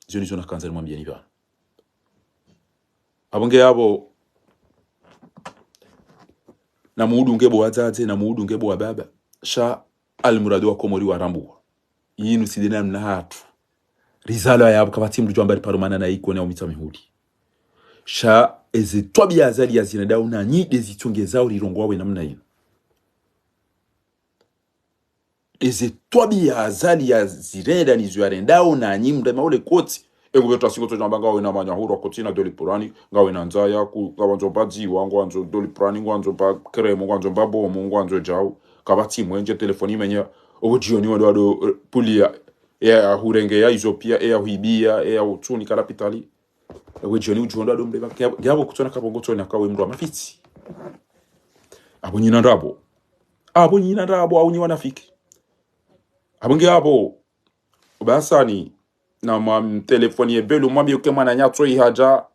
Izo ndizo nakandza nimwambiyeni pvanu. Apvo nge apvo, namuudunge bo wadzadze, namuudunge bo wababa. Sha almuradi wa Komori warambuwa. Yinu tsi de namna hatru. Rizalwa yapvo kapvatsi mndru djo amba riparumana na ikone au mitsa mihuli. Sha eze twabiya Azali yazirendao nanyi de zitsongezao rirongowa we namna yinu. Eze twabiya Azali yazirenda nizo yarendao nanyi mrema ule koti. Engu beto asingo to djo amba ngawe na manyahura koti na doli purani, ngawe na ndzaya, ku, ngawandzo mba dziwa, ngwandzo doli purani, ngwandzo mba kremu, ngwandzo mba bomu, ngwandzo djau. Kapvatsi mwenje telefoni menya. Owo djioni wado wado, eh, puliya. Eya hurengeya izo piya, eya huibiya, eya utsunika lapitali. Ewe djioni udjo ndo ado mrema. Nge apvo kutsona kapvo ngotsona kawe mndru wa mafitsi. Apvo nyina ndrabo. Apvo nyina ndrabo, apvo nyi wanafiki. Apvo nge apvo, ubasani, namtelefoni ye Belu, mwambiye uke mwananya Tsoi hadja,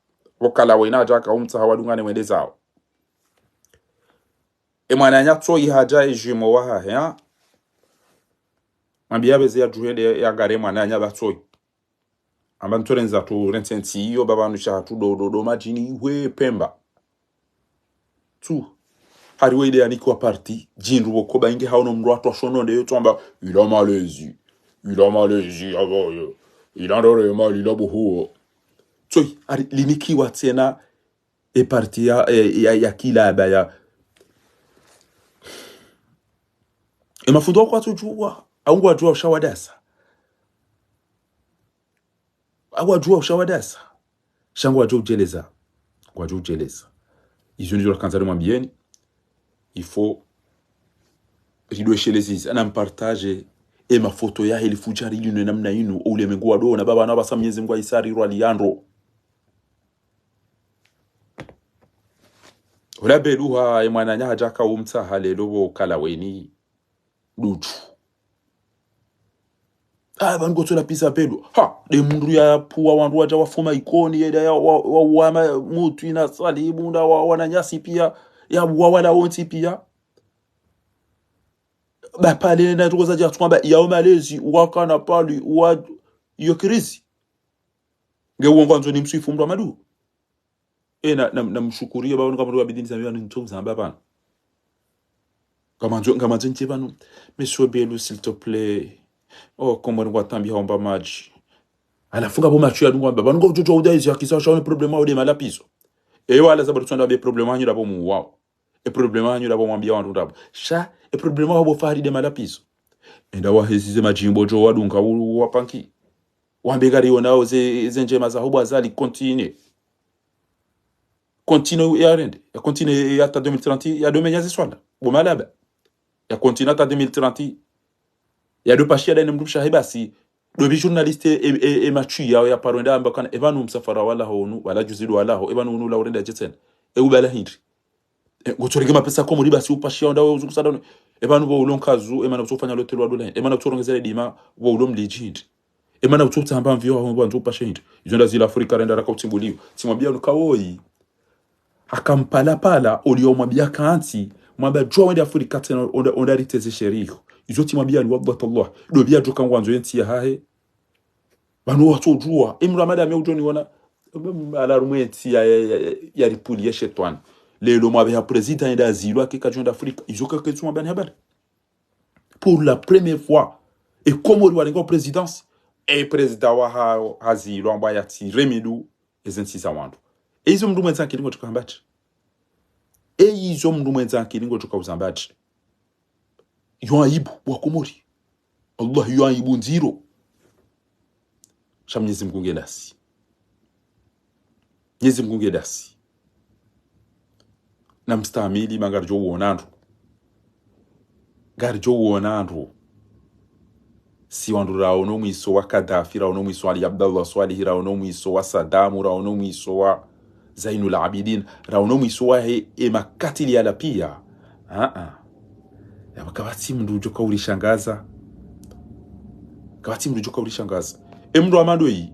wokala wena hadja, kaumtsaha wadungane wende zao. E mwananya Tsoi hadja, e jumeau wahahe, ha? Mwambiye yapveze yadjuhende yagare mwananya ba Tsoi. Amba ntsorendza tu rentsi ntsi iyo, baba nusha hatu do, do, do madjini hwe Pemba. Tu. Hari we ide yanikiwa parti, djindru wo koba inge haono mndru watwa shono nde yo tu amba, il a Malaisie. Il a Malaisie, aba yo. Il a ndore mali la buhuo. Tsoi, hari linikiwa tsena e parti ya, e, ya, ya kilaba ya. E mafundi wako watsudjuwa, au ngwadjuwa ushawadasa. Au ngwadjuwa ushawadasa. Sha ngwadjo udjeleza. Ngwadjo udjeleza. Izo ndizo nakandza nimwambiyeni. Il faut ridwesheleze izi. Ana mpartage e mafoto yahe lifudjari linu namna inu. Oulemengu wadona. Baba na basa Mwenyezi Mungu aisari rwa liyandro. Ola Belu ha, e mwananya hadja kaumtsaha lelo bo kala weni. Duchu. Ah, pvanu ngotsola pisa Belu. Ha, de mndru yapvuwa wandru wadja wafuma Ikoni, yeda ya wa, wa, wa ma, mutwi na Salibu, nda wa, wananyasi piya, yapvuwa wala wontsi piya. Ba pale na tukoza dja tsumba, yao malezi, wakana pali, wa, yo kirizi. Nge uwo ngwandzo nimswifu mndru wa madu. E, na, na, namshukuriye, baba, nuka mndru wa bidini zambi pvanu ntsu zamba pvanu. Ngamandzo, ngamandzo ntse pvanu, Monsieur Belu, s'il te plaît. Oh, Komori ngwatambi haomba madji. Halafu ngapvo matwi yadungwa, baba, nungo utsotso uda izi hakisa, sha one problème wa ude malapizo. Eyo, ala zabaru tsonda be problème hanyu dabo mu wao. E problème hanyu dabo mwambiya wandru dabo. Sha, e problème wa bo Fahari de malapizo. Enda wahezi ze madjimbo djo wadunga u, wapanki. Wambe kari yonao ze, ze ndjema za ho bo Azali continue. Continue ya rende. Ya continue ya hata deux mille trente, ya do menya ze swala. Bo malaba. Ya continue hata deux mille trente. Ya do pashiya dani mndru mshahe basi. Do bi journaliste e, e, e matwi yao ya paro enda amba kana, e pvanu msafara walaho unu, wala djuzi do walaho, e pvanu unu la urenda dje tsena. E ubala hindri. E, ngotsorenge mapesa Komori basi upashiya onda we uzukusada. E pvanu bo ulo nkazu, e mana kutsofanya l'hôtel wa dola. E mana kutsorongezele dima, bo ulo mlidji hindri. E mana kutsotsamba mviyo wa wandzo upashe hindri. Izo nda zila Afrika renda raka utsimbuliyo. Tsimwambiya nuka woyi. Haka mpala pala, oliyo mwambiya kantsi, mwamba djuwa wende Afrika tsena onda, onda riteze sheriho. Izo tsimwambiyani wallahi tallah. Do biya djoka ngwandzo yentsi yahahe. Pvanu watsodjuwa. Imra madame udjoni wana. Ala rumwe ntsi ya, ya, ya, ya, ya ripuli ya shetwani. Lelo mwambe ha président enda zilwa ke kadjo wenda Afrika. Izo kake tsumwambiyani habari. Pour la première fois. E Komori warenga présidence. E président wa ha, hazilwa amba ya tsi remidu. Eze ntsi za wandru. E izo mndru mwendza akili ngotsoka hamba tsi. E izo mndru mwendza akili ngotsoka uzamba tsi. Yo aibu, wa Komori. Allah, yo aibu ndziro. Sha Mwenyezi Mungu nge nasi. Mwenyezi Mungu nge nasi. Na mstahamili, ma ngaridjo uona ndro. Ngaridjo uona ndro. Si wandru raono mwiso wa Kadhafi, raono mwiso wa Ali Abdallah Swalihi, raono mwiso wa Sadamu, raono mwiso wa Zainul Abidin, raono mwiso wahe e makatili yala piya. Aa. Yapvo kapvatsi mndru udjo kaurishangaza. Kapvatsi mndru djo kaulishangaza. E mndru wa madoyi.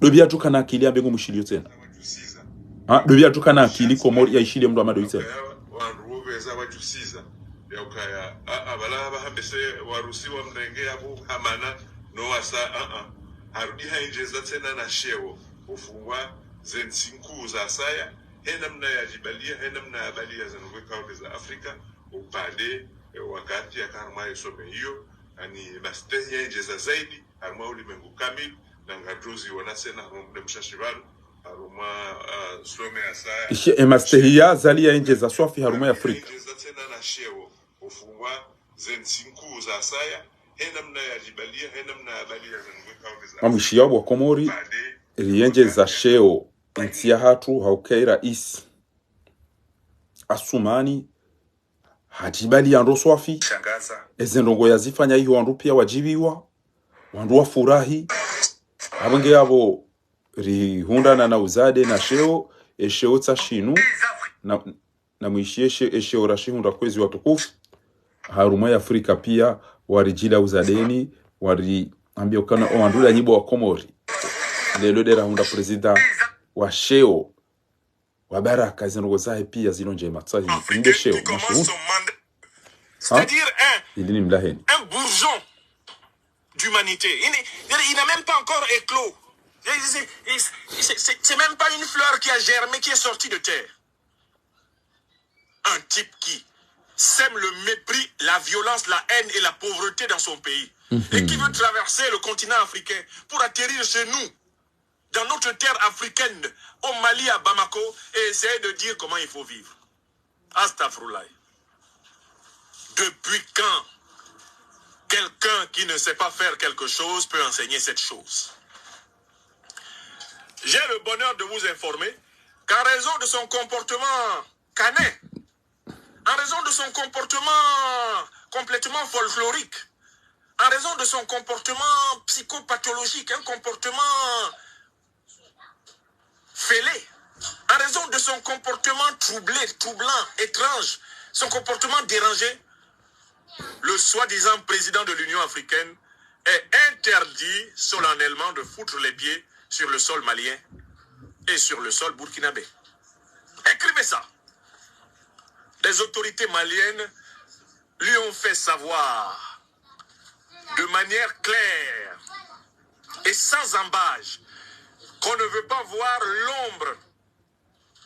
Dopvi yatsuka na akili yambe ngu mwishiliyo tsena. Ha? Dopvi yatsuka na akili Komori yaishiliye mndru wa madoyi tsena. Wandru wopveza wadjusiza. Yaukaya, a, a, pvala pvahambese Warusi wamrenge yapvo hamana, no wasa, a, a. Harudi haendjeza tsena na sheo. Ufungwa ze ntsi nkuu za saya. He namna yadjibaliya, he namna yabaliya ze ndrongoo ikao nde za Afrika. Upande, e, wakati yaka harumwa ye sommet iyo. Ani mastehi yaendjeza zaidi, harumwa ulimengu kamili, na ngadjozi wona tsena, harumwa muda mshashi pvanu, harumwa, ah, sommet ya saya. Ishe, e mastehi ya Azali yaendjeza swafi harumwa ya Afrika. Yaendjeza tsena na sheo, ufungwa ze ntsi nkuu za saya, he namna yadjibaliya, he namna yabaliya ze ndrongoo ikao nde za Afrika. Mamwishiya bo wa Komori, riendjeza sheo, entsi yahatru, hauka e raisi Assoumani, hadjibaliya ndro swafi. Eze ndrongoo yazifanya iho wandru piya wadjibiwa, wandru wafurahi. Apvo nge yapvo rihundrana na uzade na sheo, e sheo tsa shinu, na, na mwishiye she-, e sheo rashihundra kwezi watukufu. Harumwa ya Afrika piya, waridjila uzadeni, wariambiya ukana o wandru nda nyi bo wa Komori. Leo nde rahundra prezida wa sheo. Wa baraka, eze ndrongoo zahe piya zilo ndjema tsahi. Nde sheo, mashihundru. C'est-à-dire un, ili ni mlaheni, un bourgeon d'humanité. Il n'est, il n'a même pas encore éclos. C'est, c'est, c'est, c'est, c'est même pas une fleur qui a germé, qui est sortie de terre. Un type qui sème le mépris, la violence, la haine et la pauvreté dans son pays. Et qui veut traverser le continent africain pour atterrir chez nous, dans notre terre africaine, au Mali, à Bamako, et essayer de dire comment il faut vivre. Astaghfirullah. Depuis quand quelqu'un qui ne sait pas faire quelque chose peut enseigner cette chose ? J'ai le bonheur de vous informer qu'en raison de son comportement canin, en raison de son comportement complètement folklorique, en raison de son comportement psychopathologique, un comportement fêlé, en raison de son comportement troublé, troublant, étrange, son comportement dérangé, le soi-disant président de l'Union africaine est interdit solennellement de foutre les pieds sur le sol malien et sur le sol burkinabé. Écrivez ça. Les autorités maliennes lui ont fait savoir de manière claire et sans ambages qu'on ne veut pas voir l'ombre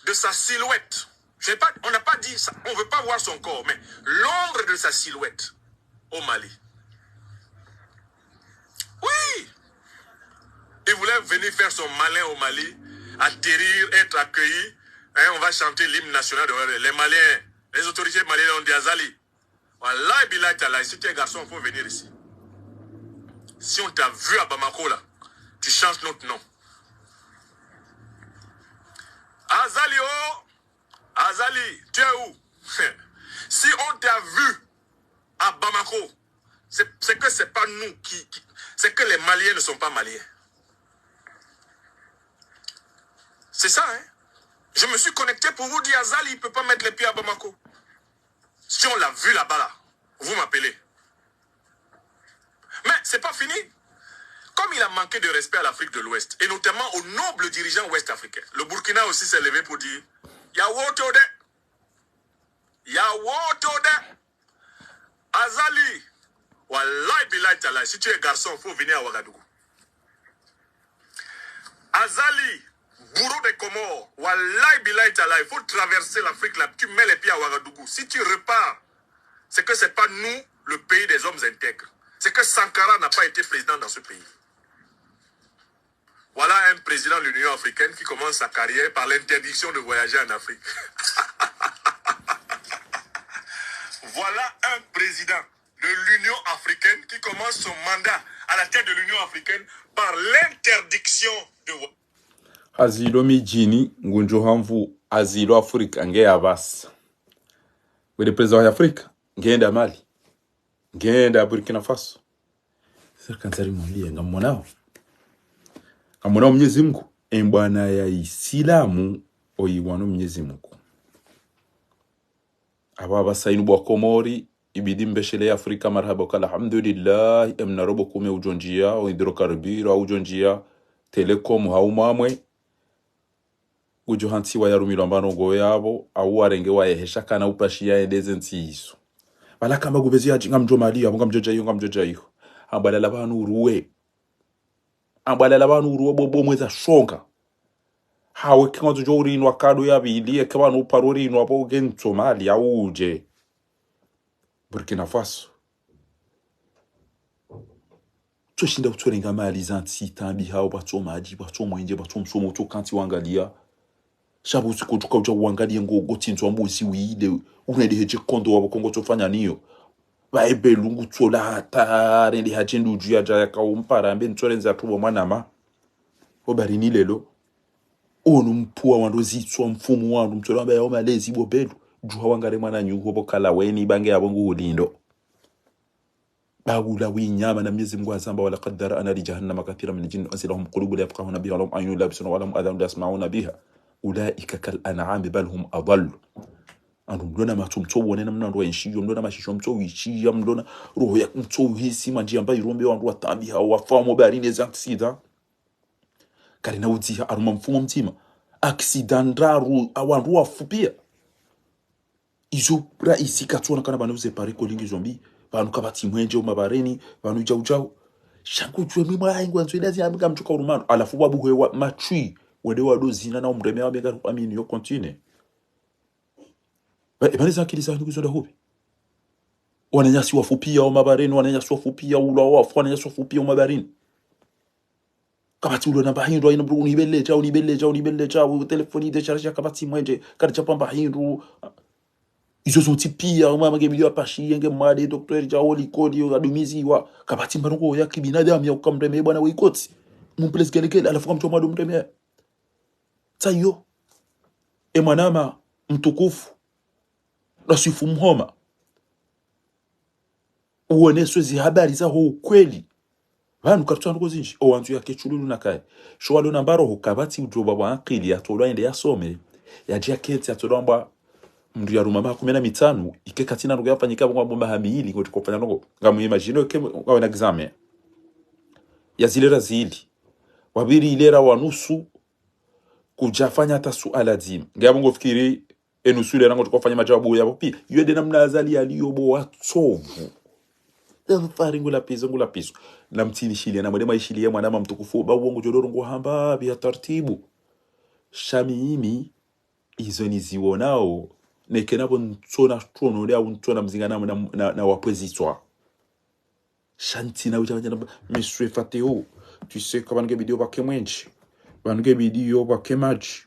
de sa silhouette. Je sais pas, on n'a pas dit ça, on veut pas voir son corps, mais l'ombre de sa silhouette au Mali. Oui. Il voulait venir faire son malin au Mali, atterrir, être accueilli. Hein, on va chanter l'hymne national de les Maliens. Les autorités maliennes ont dit, Azali, wallahi billahi tallahi, si tu es garçon, il faut venir ici. Si on t'a vu à Bamako là, tu changes notre nom. Azali, oh, Azali, tu es où ? Si on t'a vu à Bamako, c'est, c'est que c'est pas nous qui, qui, c'est que les Maliens ne sont pas maliens. C'est ça, hein ? Je me suis connecté pour vous dire, Azali, il peut pas mettre les pieds à Bamako. Si on l'a vu là-bas, là, vous m'appelez. Mais c'est pas fini. Comme il a manqué de respect à l'Afrique de l'Ouest, et notamment aux nobles dirigeants ouest-africains, le Burkina aussi s'est levé pour dire, ya wote ode. Ya wote ode. Azali, wallahi billahi tallahi, si tu es garçon, faut venir à Ouagadougou. Azali, bourreau des Comores, wallahi billahi tallahi, il faut traverser l'Afrique là, tu mets les pieds à Ouagadougou. Si tu repars, c'est que c'est pas nous, le pays des hommes intègres. C'est que Sankara n'a pas été président dans ce pays. Voilà un président de l'Union africaine qui commence sa carrière par l'interdiction de voyager en Afrique. Voilà un président de l'Union africaine qui commence son mandat à la tête de l'Union africaine par l'interdiction de vo- Azilo midjini, ngundjo hamvu, azilo Afrika, nge ya basi. Wele président wa Afrika, nge enda Mali, nge enda Burkina Faso. Sasa kantsari mwambie, ngamwonao. Ngamwonao Mwenyezi Mungu, e mbwana ya Isilamu, oyi wano Mwenyezi Mungu. Aba basa inu bo wa Komori, ibidi mbeshelee Afrika marahaba uka alhamdulillah, emna robo kume udjo ndjia, o hydrocarbure, au udjo ndjia, Telecom, hau mamwe, udjo hantsiwa yarumilwa mbano ngo yapvo, au warenge wayehesha kana upashiya yendeze ntsi izo. Pvala kamba ngupvezi yadji, ngamdjo mali yapvo, ngamdjo dja iyo, ngamdjo dja iyo. Hamba lala pvanu uruwe. Hamba lala pvanu uruwe bobo mweza shonga. Hawe ke ngwandzo djo urinwa kado ya pvili, eke pvanu uparo urinwa pvo nge ntso mali ya udje. Burkina Faso. Tso shinda utsorenga mali za ntsi tambi hao, pvatso madji, pvatso mwenje, pvatso msomo, utso kantsi wangalia. Sha pvo usiku tsuka udja wangalie ngo, ngo tsindzwa mbuzi wile, unende hedje kondo wapvo ko ngotsofanya niyo. Pvahe Belu ngutsola hata, rende hadje ndudju yadja yaka umpara, mbe ntsorenza tu pvo mwanama. Pvo baharini lelo. Onu mpua wandru zitswa mfumu wandru, mtsola wamba yao malezi pvo Belu. Djuha wangare mwananyu ho pvo kala weni, bange yapvo nguhulindo. Baula winyama na Mwenyezi Mungu hazamba, ولقد ذرأنا لجهنم كثيرا من الجن والإنس لهم قلوب لا يفقهون بها ولهم أعين لا يبصرون ولهم آذان لا يسمعون بها أولئك كالأنعام بل هم أضل. Wandru mlona matso mtso wone namna wandru waishiyo, mlona mashisho mtso wishiya, mlona roho ya mtso uhisi, mandji yamba irombe wandru watambi hao wafa omo baharini eza accident. Karina udziha haruma mfumo mdzima. Accident ndraru, a wandru wafu pia. Izo raisi katsona kana pvanu uze pare kolingi zombi. Pvanu kapvatsi mwenje omabaharini, pvanu djau djau. Sha ngudjuwe mimi mwa ingwa nzo ila zi amika mtsuka urumano. Halafu wabuhe wa matswi, wende wado zina na umreme wa mega amini yo continue. Ba, eba neza akili za ndugu zonda hupvi. Wananyasi wafu pia omabaharini, wananyasi wafu pia ula wafu, wananyasi wafu pia omabaharini. Kapvatsi ulo namba hindru, aina mdru unibeleja, unibeleja, unibeleja, u telefoni déchargé, kapvatsi mwenje, kari chapamba hindru. Izo zontsi pia, umama nge miliyo apashi, yenge mwade, docteur, dja holi kodi, yo adumiziwa. Kapvatsi mbano ngo ya kibinadamu ya ukamreme, bwana weikotsi. Mumplesi gelekele, halafu kamtso mwado mreme. Tsayo. E mwanama, mtukufu. Rasifu mhoma. Uoneswe zi habari za ho ukweli. Pvanu karitswa ndrongoo zinji, o wandru yake tshululu na kaye. Sho walo na mbaro ho kapvatsi udjo pvapvo akili, yatolwa yende yasome. Yadja kentsi, yatolwa amba mndru yaruma maha kume na mitsanu, ike katsina ndrongoo yafanyika pvo ngapvo maha mili, ngotsi kofanya ndrongoo. Ngamu imagine ke ngawe na examen. Ya zilera zili. Wapviri ilera wa nusu, kudjafanya hata suala dzima. Ngapvo ngofikiri, e nusu ile rangu tukofanya majawabu yapvo pia. Iyo nde namna Azali yaliyo bo watsovu. Safari ngula pizo, ngula pizo. Na mtsinishiliya, na mwende mwaishiliya mwanama mtukufu, ba uongo djodoro ngo hamba pvia tartibu. Sha mimi, izo niziwonao, neke napvo ntsona tsono, leo ntsona mzinga na, na, na, na wapvwezitswa. Sha ntsina udja, udja namba, Monsieur Fateo, tu sais que pvanu nge bidi yo pvwake mwenje. Pvanu nge bidi yo pvwake madji.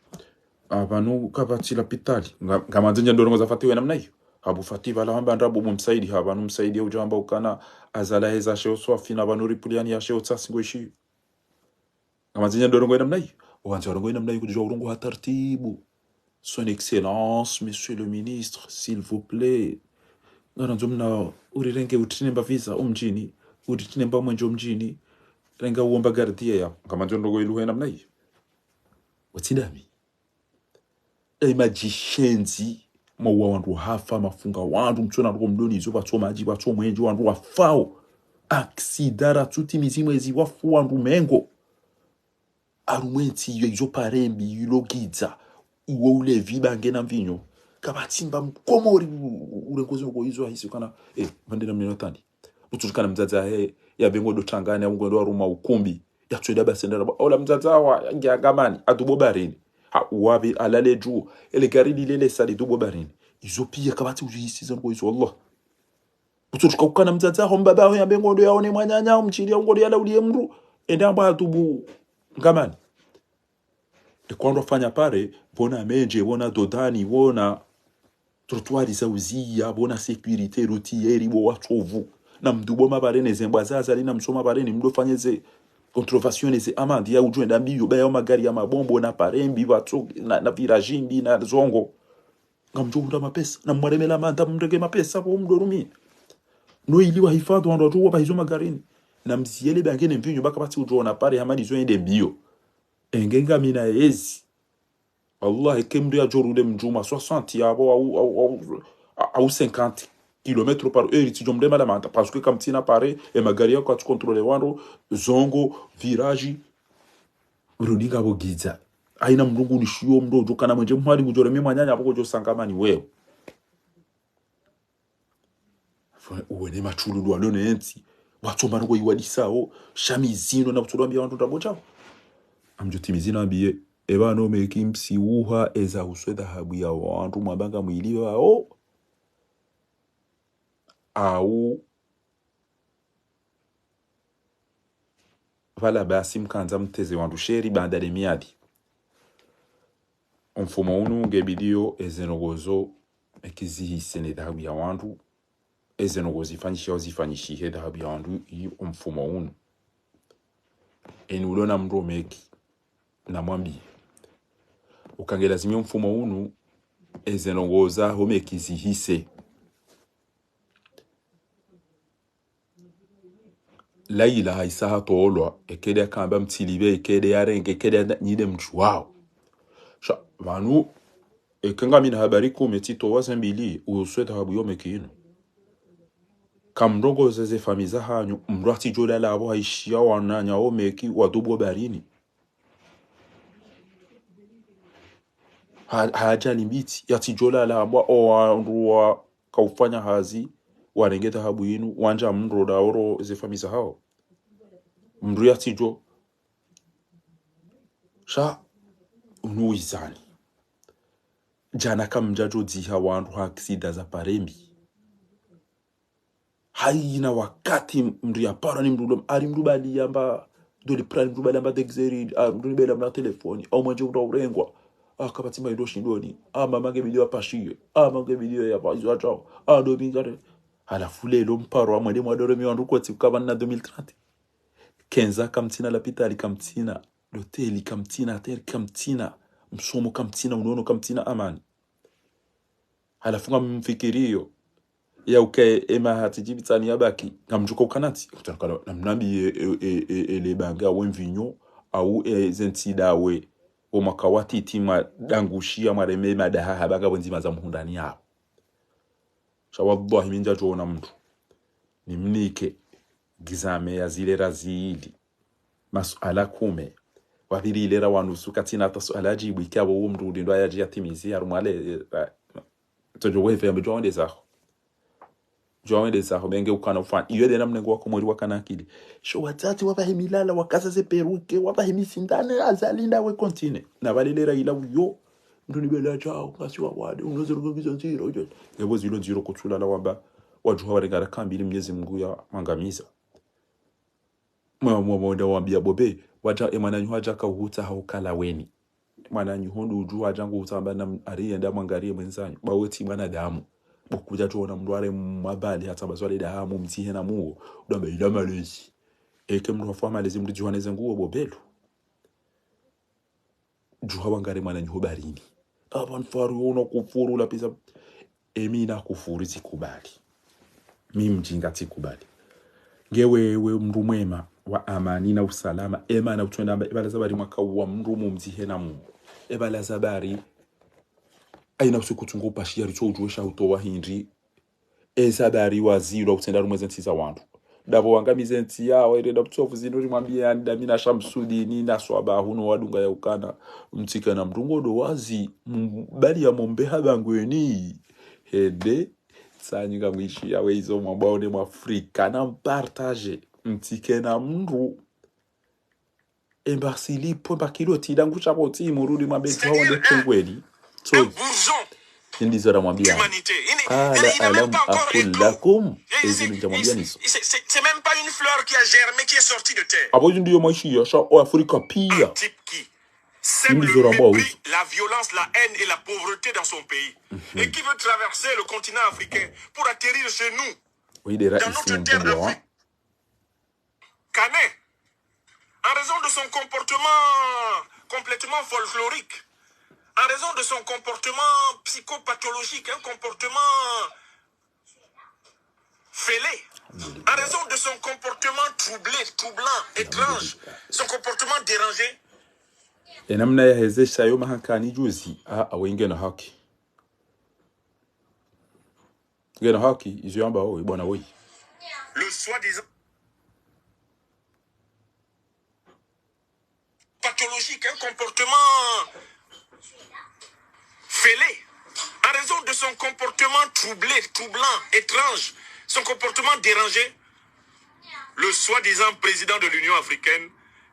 Ah, pvanu kapvatsi lapitali. Nga, ngamandzo ndja ndrongoo za Fateo ya namna iyo. Habu Fati pvala hamba ndrabo bu msaidi, ha pvanu msaidi ya udja hamba ukana Azali heza sheo swafi na pvanu ripuliani ya sheo tsasi ngweshi. Ngamandzo ndja ndrongoo ya namna iyo. Wandzi wa ndrongoo ya namna iyo kudjua urongoa ha tartibu. Son Excellence, Monsieur le Ministre, s'il vous plaît. Ngarandzo mna urirenge utrinemba visa omdjini, utrinemba mwenje omdjini, renga uomba gardien ya. Ngamandzo ndrongoo iluhe namna iyo. Watsindami. Daima djishenzi, mauwa wandru hafa, mafunga wandru, mtsona ndrongoo mdroni izo, pvatso madji, pvatso mwenje, wandru wafao. Aksida ratsutimizi mwezi wafu wandru mengo. Harumwa entsi iyo izo pare mbi, ilo gidza, uwo ulevi bange na mvinyo. Kapvatsi mba mkomori u-, u-, urengozi ngo izo ahisi kana, eh, pvande na mneno tandi. Mutsu kana mdzadze ahe, yapve ngodo tangani, au ngodo harumwa ukumbi. Yatsoenda pvasendera pvo, ola mdzadze awa, yange angamani, atubo baharini. Ha, uwapvi alale dju, ele gari lile lesa litubo baharini. Izo pia kapvatsi uzihisi za ngo izo, wallah. Utsotsuka ukana mdzadze aho mbaba aho yambe ngodo yaone mwananya, omtshili ya ngodo yalaulie mndru. Ende amba atubu ngamani. Eka wandru wafanya pare, pvona mwenje, pvona dodani, pvona trottoir za uziya, pvona sécurité routière, pvo watsovu. Na mndru bo mabareni, ze mbwa za Azali na msoma bareni, mndru fanye ze contravention, ze amende, ya udjo enda mbiyo, ba ya magari ya mabombo, na pare mbi, pvatso, na, na virage mbi, na zongo. Ngamdjo hundra mapesa, na mwaremela manda mrenge mapesa pvo mdorumi. No ili wahifadhwi wandru wadjo wapva hizo magarini. Na mziyele bange ne mvinyo ba kapvatsi udjo ona pare hama ndizo ende mbiyo. Enge ngamina yezi. Allah, eke mndru yadjo rule mdjuma soixante yapvo au, au, au, au cinquante. kilomètre par heure, tsidjo mrema la manta, parce que kamtsina pare, e magari yako katsu contrôler wandru, zongo, virage, mrudi ngapvo gidza. Haina mndru ngunishiyo mndru udjo kana mwendje mwali ngudjo reme mwananya apvo kodjo sangamani wewe. Uwene matshululu walo ne ntsi. Watsomba noko iwadisao. Sha mi zinu na kutsulwa mbiya wandru ndrabo tsao. Amdjo timizi nambiye. Eba no meki msiuha eza uswe dhahabu ya wandru mwamba ngamwili wao. Au pvala basi mkandza mteze wandru sheri baanda le miadi. Omfumo unu ngebidiyo eze ndrongoo zo meki zihise ne dhahabu ya wandru, eze ndrongoo zifanyishiha zifanyishihe dhahabu ya wandru yi omfumo unu. Eni ulo na mndru o meki, namwambiye. Uka nge lazimi omfumo unu, eze ndrongoo zaho meki zihise. Laila haisa hatolwa, ekede akamba mtsilibe, ekede yarenge, ekede ya-, nyide mdjuwao. Sha, pvanu, eke ngamina habari kume tsitowa ze mbili, uswe dhahabu yo meki inu. Kamrongoze ze famiyi zahanyu, mndru atsidjo lala apvo haishiya wananya o meki wadubwa barini. Ha-, hadja limbitsi, yatsidjo lala apvo o wandru wa kaufanya hazi, warenge dhahabu inu, wandja mndru daoro ze famiyi zahao. Mndru yatsidjo. Sha, unu wizani. Djana kamdjadjo dziha wandru ha aksida za parembi. Haina wakati mndru yaparwa ni mndru ulo, ari mndru bali yamba, doli prani mndru bali yamba degzeri, ah, mndru ni bela mna telefoni, au mwendje mndru urengwa, ah, kapvatsi mba indo shindoni, ah, mama ngebidiyo apashiye, ah, mama ngebidiyo ya pva izo atrao, ah, ndo bingare. Halafu lelo mparwa mwende mwadoro mi wandru kotsi kukaba na deux mille trente. Kenza kamtsina lapitali kamtsina, loteli kamtsina, ateri kamtsina, msomo kamtsina, unono kamtsina amani. Halafu ngamfikiriyo, ya uke ema hati djibitsani ya baki, ngamdjuka ukanati, kutana kala, namnambi e, e, e, e, le banga we mvinyo, au e, ze ntsi dawe, o mwaka watiti mwadangushiya mwareme madaha ha banga we ndzima za muhundani yao. Sha wallahi mi ndjadjo ona mndru. Nimnike, gizame ya zile razili. Masuala kume. Wapvili ile ra wanusu katsina hata suala ajibu, ike apvo uwo mndru ulindo ayadji yatimizi, harumwa le, eh, eh, todjo wefe, ambe djuwa wende zaho. Djuwa wende zaho, menge ukana ufanya. Iyo de namna ngu wakomori wakana akili. Sho watsatsi wapvahe milala, wakaza ze peruke, wapvahe misindane, Azali ndawe continue. Na pvale le ra ila uyo. Mndru ni bela djao, ngasi wa wade, unoze rugo ngizo ndziro, ujo. Ngapvo zilo ndziro kutsulala wamba, wadjuha warengara kambi ili Mwenyezi Mungu ya mwangamiza. Mwa, mwa, mwa, wenda wambiya bobe, wadja, e mwananyaho wadja kauhutsaha ukala weni. Mwananyaho ndo udjuwa wadja nguhutsaha amba na m-, ari yenda mwangariye mwenzanyu. Ba we tsi mwanadamu. Bo kudja tsuona mndru are mwabali hata amba swale dahamu mtsihe na muo. Udamba ila malezi. Eke mndru hafu malezi mndru djuwa neze nguo bobelu. Djuha wangare mwananyaho barini. Apva nfaru yo unakufuru lapvisa. Emi nakufuru tsikubali. Mi mdjinga tsikubali. Nge wewe mndru mwema wa amani na usalama. Ema na utswenda amba, epvala zabari mwaka uwa mndru mumdzihe na Mungu. Epvala zabari. Aina usiku tsungo upashiya ritso udjuwe sha utowa hindri. Eza dari wazilwa utsenda rumwe ze ntsi za wandru. Dapvo wangamize ntsi yawo, ere dapvo tsovu zinu rimwambiye yani damina Shamsudini na swaba hunu wadunga ya ukana. Mtsike na mndru ngo ndo wazi, mbali ya mombe haba ngweni. Hende, tsanyi ngamwishiya we izo mwamba one mwa Afrika na mpartage. Mtsike na mndru. Embassy lipvo, mba kilo tsi dangu sha pvo tsi murudi mwa betu hawo nde tengweli. So, indi zo ramwambiya. Qala alam aqul lakum. Ezi ndja mwambiya nizo. C'est même pas une fleur qui a germé, qui est sortie de terre. Apvo zi ndiyo mwaishiya sha o Afrika piya. Indi zo ramwambiya wizo. La violence, la haine et la pauvreté dans son pays. Et qui veut traverser le continent africain pour atterrir chez nous, dans notre terre Afrique. Canet, en raison de son comportement complètement folklorique, en raison de son comportement psychopathologique, un comportement fêlé, en raison de son comportement troublé, troublant, étrange, son comportement dérangé. Enamna yahezesha yo mahankani juzi, a, awenge na haki. Ngena haki, izo yamba, oh, bwana, oui. Le soi-disant pathologique, un comportement fêlé, en raison de son comportement troublé, troublant, étrange, son comportement dérangé, le soi-disant président de l'Union africaine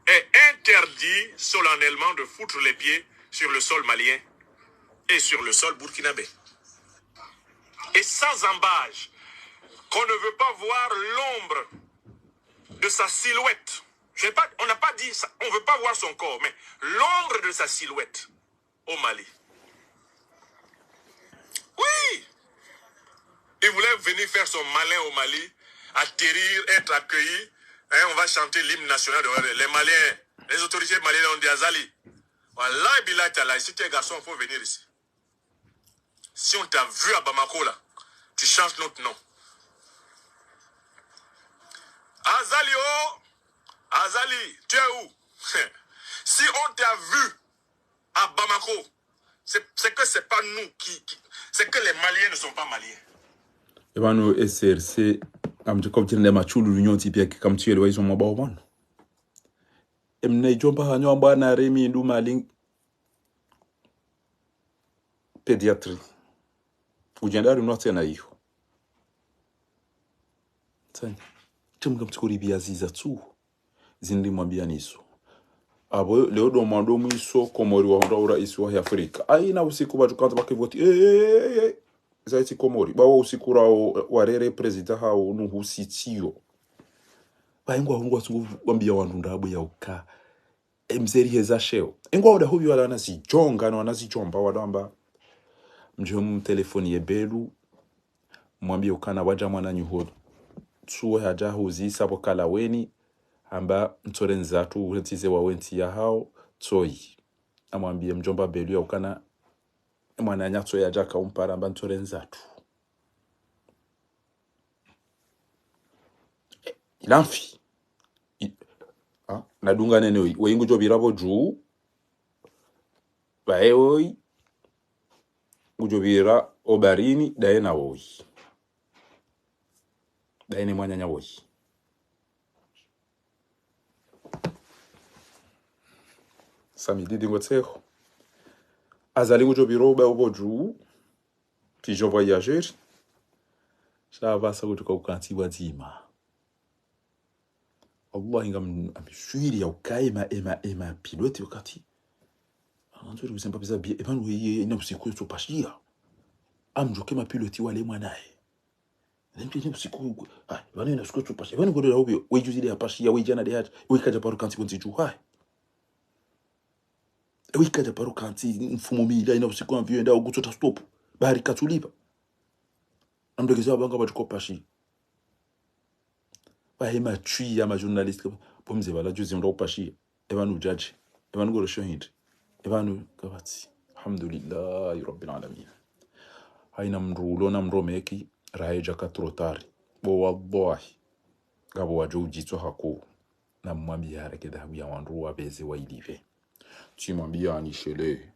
est interdit solennellement de foutre les pieds sur le sol malien et sur le sol burkinabé. Et sans ambages, qu'on ne veut pas voir l'ombre de sa silhouette. Je vais pas, on n'a pas dit ça, on veut pas voir son corps, mais l'ombre de sa silhouette au Mali. Oui. Il voulait venir faire son malin au Mali, atterrir, être accueilli. Hein, on va chanter l'hymne national de les Maliens. Les autorités maliennes ont dit: Azali, voilà, Bilal, là, si tu es garçon, il faut venir ici. Si on t'a vu à Bamako, là, tu changes notre nom. Azali, oh, Azali, tu es où? Si on t'a vu à Bamako, c'est c'est que c'est pas nous qui, qui- c'est que les Maliens ne sont pas Maliens. Epvanu S R C, amtsi kobjirinde machulu lunyo tipi ya kikamtsi yele waizo mabao pvanu. Emna ijomba hanyo amba na remi ndu maling pédiatrie. Ujenda ri nwa tsena iyo. Tsena. Tsi mkamtsi koribiya ziza tsu. Zindri mwambiya nizo. Abo leo ndo mwando mwiso Komori wahundra uraisi wa Afrika. Haina usiku pvatsu kantsi pvake voti. Eh, eh, eh, eh. Zaitsi Komori. Bawo usiku rawo warere prezida hawo nuhu sitiyo. Baingwa hungwa sungu wambiya wandru ndrabo ya uka. Emzeri heza sheo. Engwa uda hubi wala wanazijonga na wanazijomba wala wamba. Mdjo mtelefoni ye Belu. Mwambiye ukana wadja mwananyu ho. Tsuwe hadja huzisa pvo kalaweni. Amba ntsore ndzatru, wentsi ze wa wentsi ya hao. Tsoyi. Amwambiye mdjomba Belu ya ukana. Mwananya tsoyi hadja kaumpara amba ntsore ndzatru. Ilamfi. I- ah, nadunga nene oyi. Oyi ngudjo pvira pvo dju. Pvaye oyi. Ngudjo pvira obarini, daye na oyi. Daye ne mwananya oyi. Samedi dingo tseho. Azali ngudjo pvira oba opvo dju. Pigeon voyageur. Sha pvasa kutuka ukantsi pvwadzima. Allah inga m- amishwiri ya ukaye ma ema ema pilote wakati. Anzuri kusemba pveza biye epvanu weye ina usiku yotso pashiya. Amdjoke ma pilote wale mwanaye. Nemtu ina usiku. Ah, epvanu ina usiku yotso pashiya. Epvanu kore la ubi. Weye juzi de ya pashiya, weye djana de ya. Weye kadja paro kantsi pvontsi dju. Hai. Weye kadja paro kantsi mfumo mila ina usiku avion enda ugutsota stop. Bahari katsulipva. Amdogeza wabanga pvatsuko pashi. Pvahe matswi ya ma journaliste. Pvo mze pvala juzi mndru upashiya. Epvanu udjadje. Epvanu ngorosho hindri. Epvanu kapvatsi. Alhamdulillahi Rabbil Alamin. Haina mndru ulo na mndru omeki, rahe djaka trop tard. Bo wallahi. Ngapvo wadjo udjitswa haku. Na mwambiye hareke dhahabu ya wandru wapveze wailipve. Tsimwambiya anishele.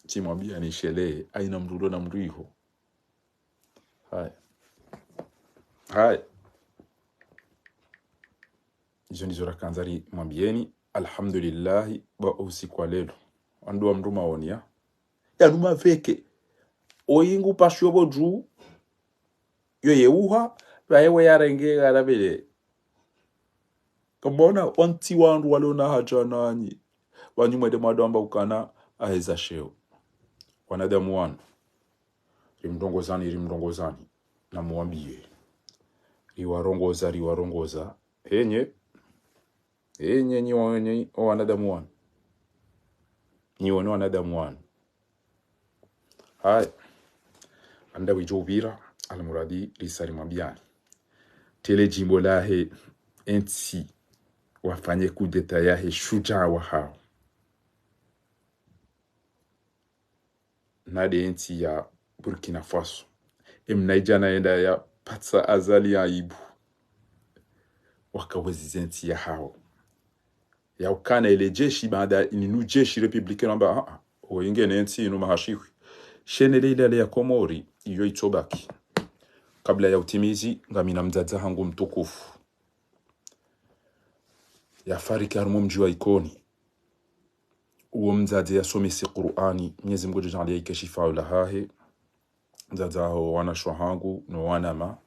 Tsimwambiya anishele. Haina mndru ulo na mndru iho. Haya. Haya. Izo ndizo rakandza rimwambiyeni. Alhamdulillahi, ba usiku wa lelo. Wandru wa mndru maoni ya. Yanu maveke. Oyi ngu pashiyo pvo dju. Yo ye uha, pvaye we yarenge garabele. Kamona, wantsi wandru walo na haja nanyi. Wanyu mwende mwado amba ukana, aheza sheo. Wanadamu wanu. Rimrongozani, rimrongozani. Namuwambiye. Riwarongoza, riwarongoza. Henye. Henye, nyi wa-, nyi, o wanadamu wanu. Nyi wanu wanadamu wanu. Haya. Anda widjo upvira, almuradi, risa rimwambiyani. Tele djimbo lahe, entsi, wafanye kudeta yahe, shujaa wahao. Nade entsi ya Burkina Faso. Emna idjana yenda ya patsa Azali ya aibu. Wakawezi ze ntsi yahao. Ya ukana ele jeshi baada inu jeshi républicain amba, ah, ah, o inge ne ntsi inu mahashihwi. Shenele ilale ya Komori, iyo itsobaki. Kabla ya utimizi, ngamina mdzadze hangu mtukufu yafariki harumwa mdji wa Ikoni. Uwo mdzadze yasomese Qur'ani, Mwenyezi Mungu yadjaanliye yike shifaa lahahe. Mdzadze haho wanashe wahangu no wanama.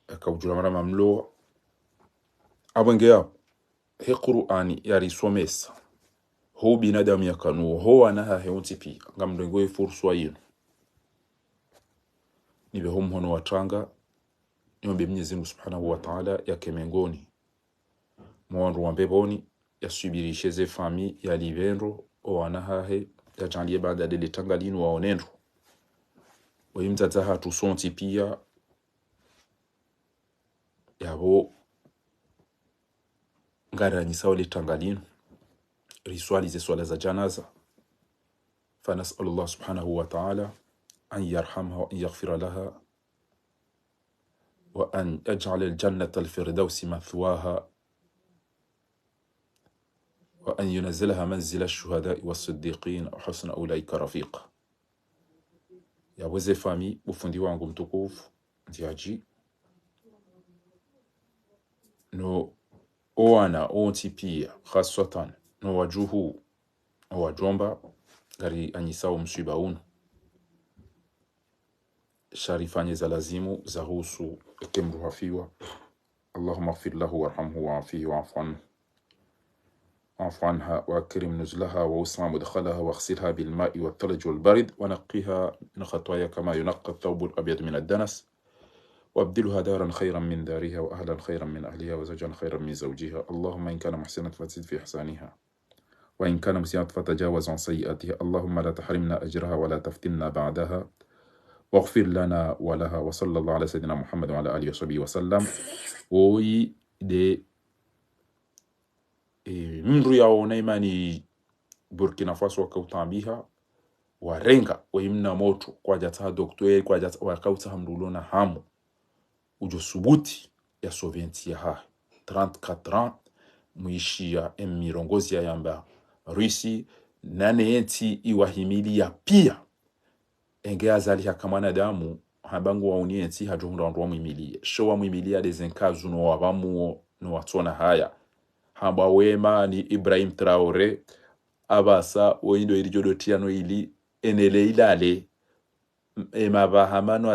Eka udjula mara mamlowa. Apvo nge yapvo, he Qur'ani yarisomesa, ho ubinadamu yakana uwo, ho wana hahe wontsi piya, ngamrengo ye furswa yinu nipve ho mhono wa tanga, niombe Mwenyezi Mungu Subhanahu wa Ta'ala yake mengoni mwa wandru wa mbepvoni, yaswibirishe ze famiyi, yalipve ndro, o wana hahe, yadjaanliye baada de le tanga linu waone ndro. Weyi mdzadze hatru sontsi piya, yapvo ngaranyisao le tanga linu, riswali ze swala za janaza. فنسأل الله سبحانه وتعالى أن يرحمها وأن يغفر لها وأن يجعل الجنة الفردوس مثواها وأن ينزلها منزل الشهداء والصديقين وحسن أولئك رفيقا. Yapvo ze famiyi, bo fundi wangu mtukufu, ndjadji, no o wana wontsi piya, khaswatan no wadjuhu, o wadjomba, ngaranyisao mswiba unu. Sha rifanye za lazimu zahusu eke mdru hafiwa. اللهم اغفر له وارحمه وعافه واعف عنه، واعف عنها وأكرم نزلها ووسع مدخلها واغسلها بالماء والثلج والبرد ونقها من خطايا كما ينقى الثوب الأبيض من الدنس وأبدلها دارا خيرا من دارها وأهلا خيرا من أهلها وزوجا خيرا من زوجها. اللهم إن كان محسنا فزد في إحسانها وإن كان مسيئا فتجاوز عن سيئاتها. اللهم لا تحرمنا أجرها ولا تفتنا بعدها واغفر لنا ولها. وصلى الله على سيدنا محمد وعلى آله وصحبه وسلم. Woyi de, e, mdru yaona imani Burkina Faso wakautaabiha, warenga, weyi mna motro, kwadjatsaha doktera, kwadjatsaha, wakautsaha mdru ulo na hamu udjo subuti ya sauver entsi yahahe. Trente-quatre ans, mwishiya emirongozi yayamba Russie, nane yentsi iwahimiliya piya. Enge Azali haka mwanadamu, hamba ngu wauni yentsi hadjo hundra wandru wamwimiliye. Sho wamwimiliya de ze nkazu no wapvamuo no watsona haya. Hamba wema ni Ibrahim Traoré, apvasa, woyi ndo ili djo dotiya no ili, enele ilale, emapvaha mano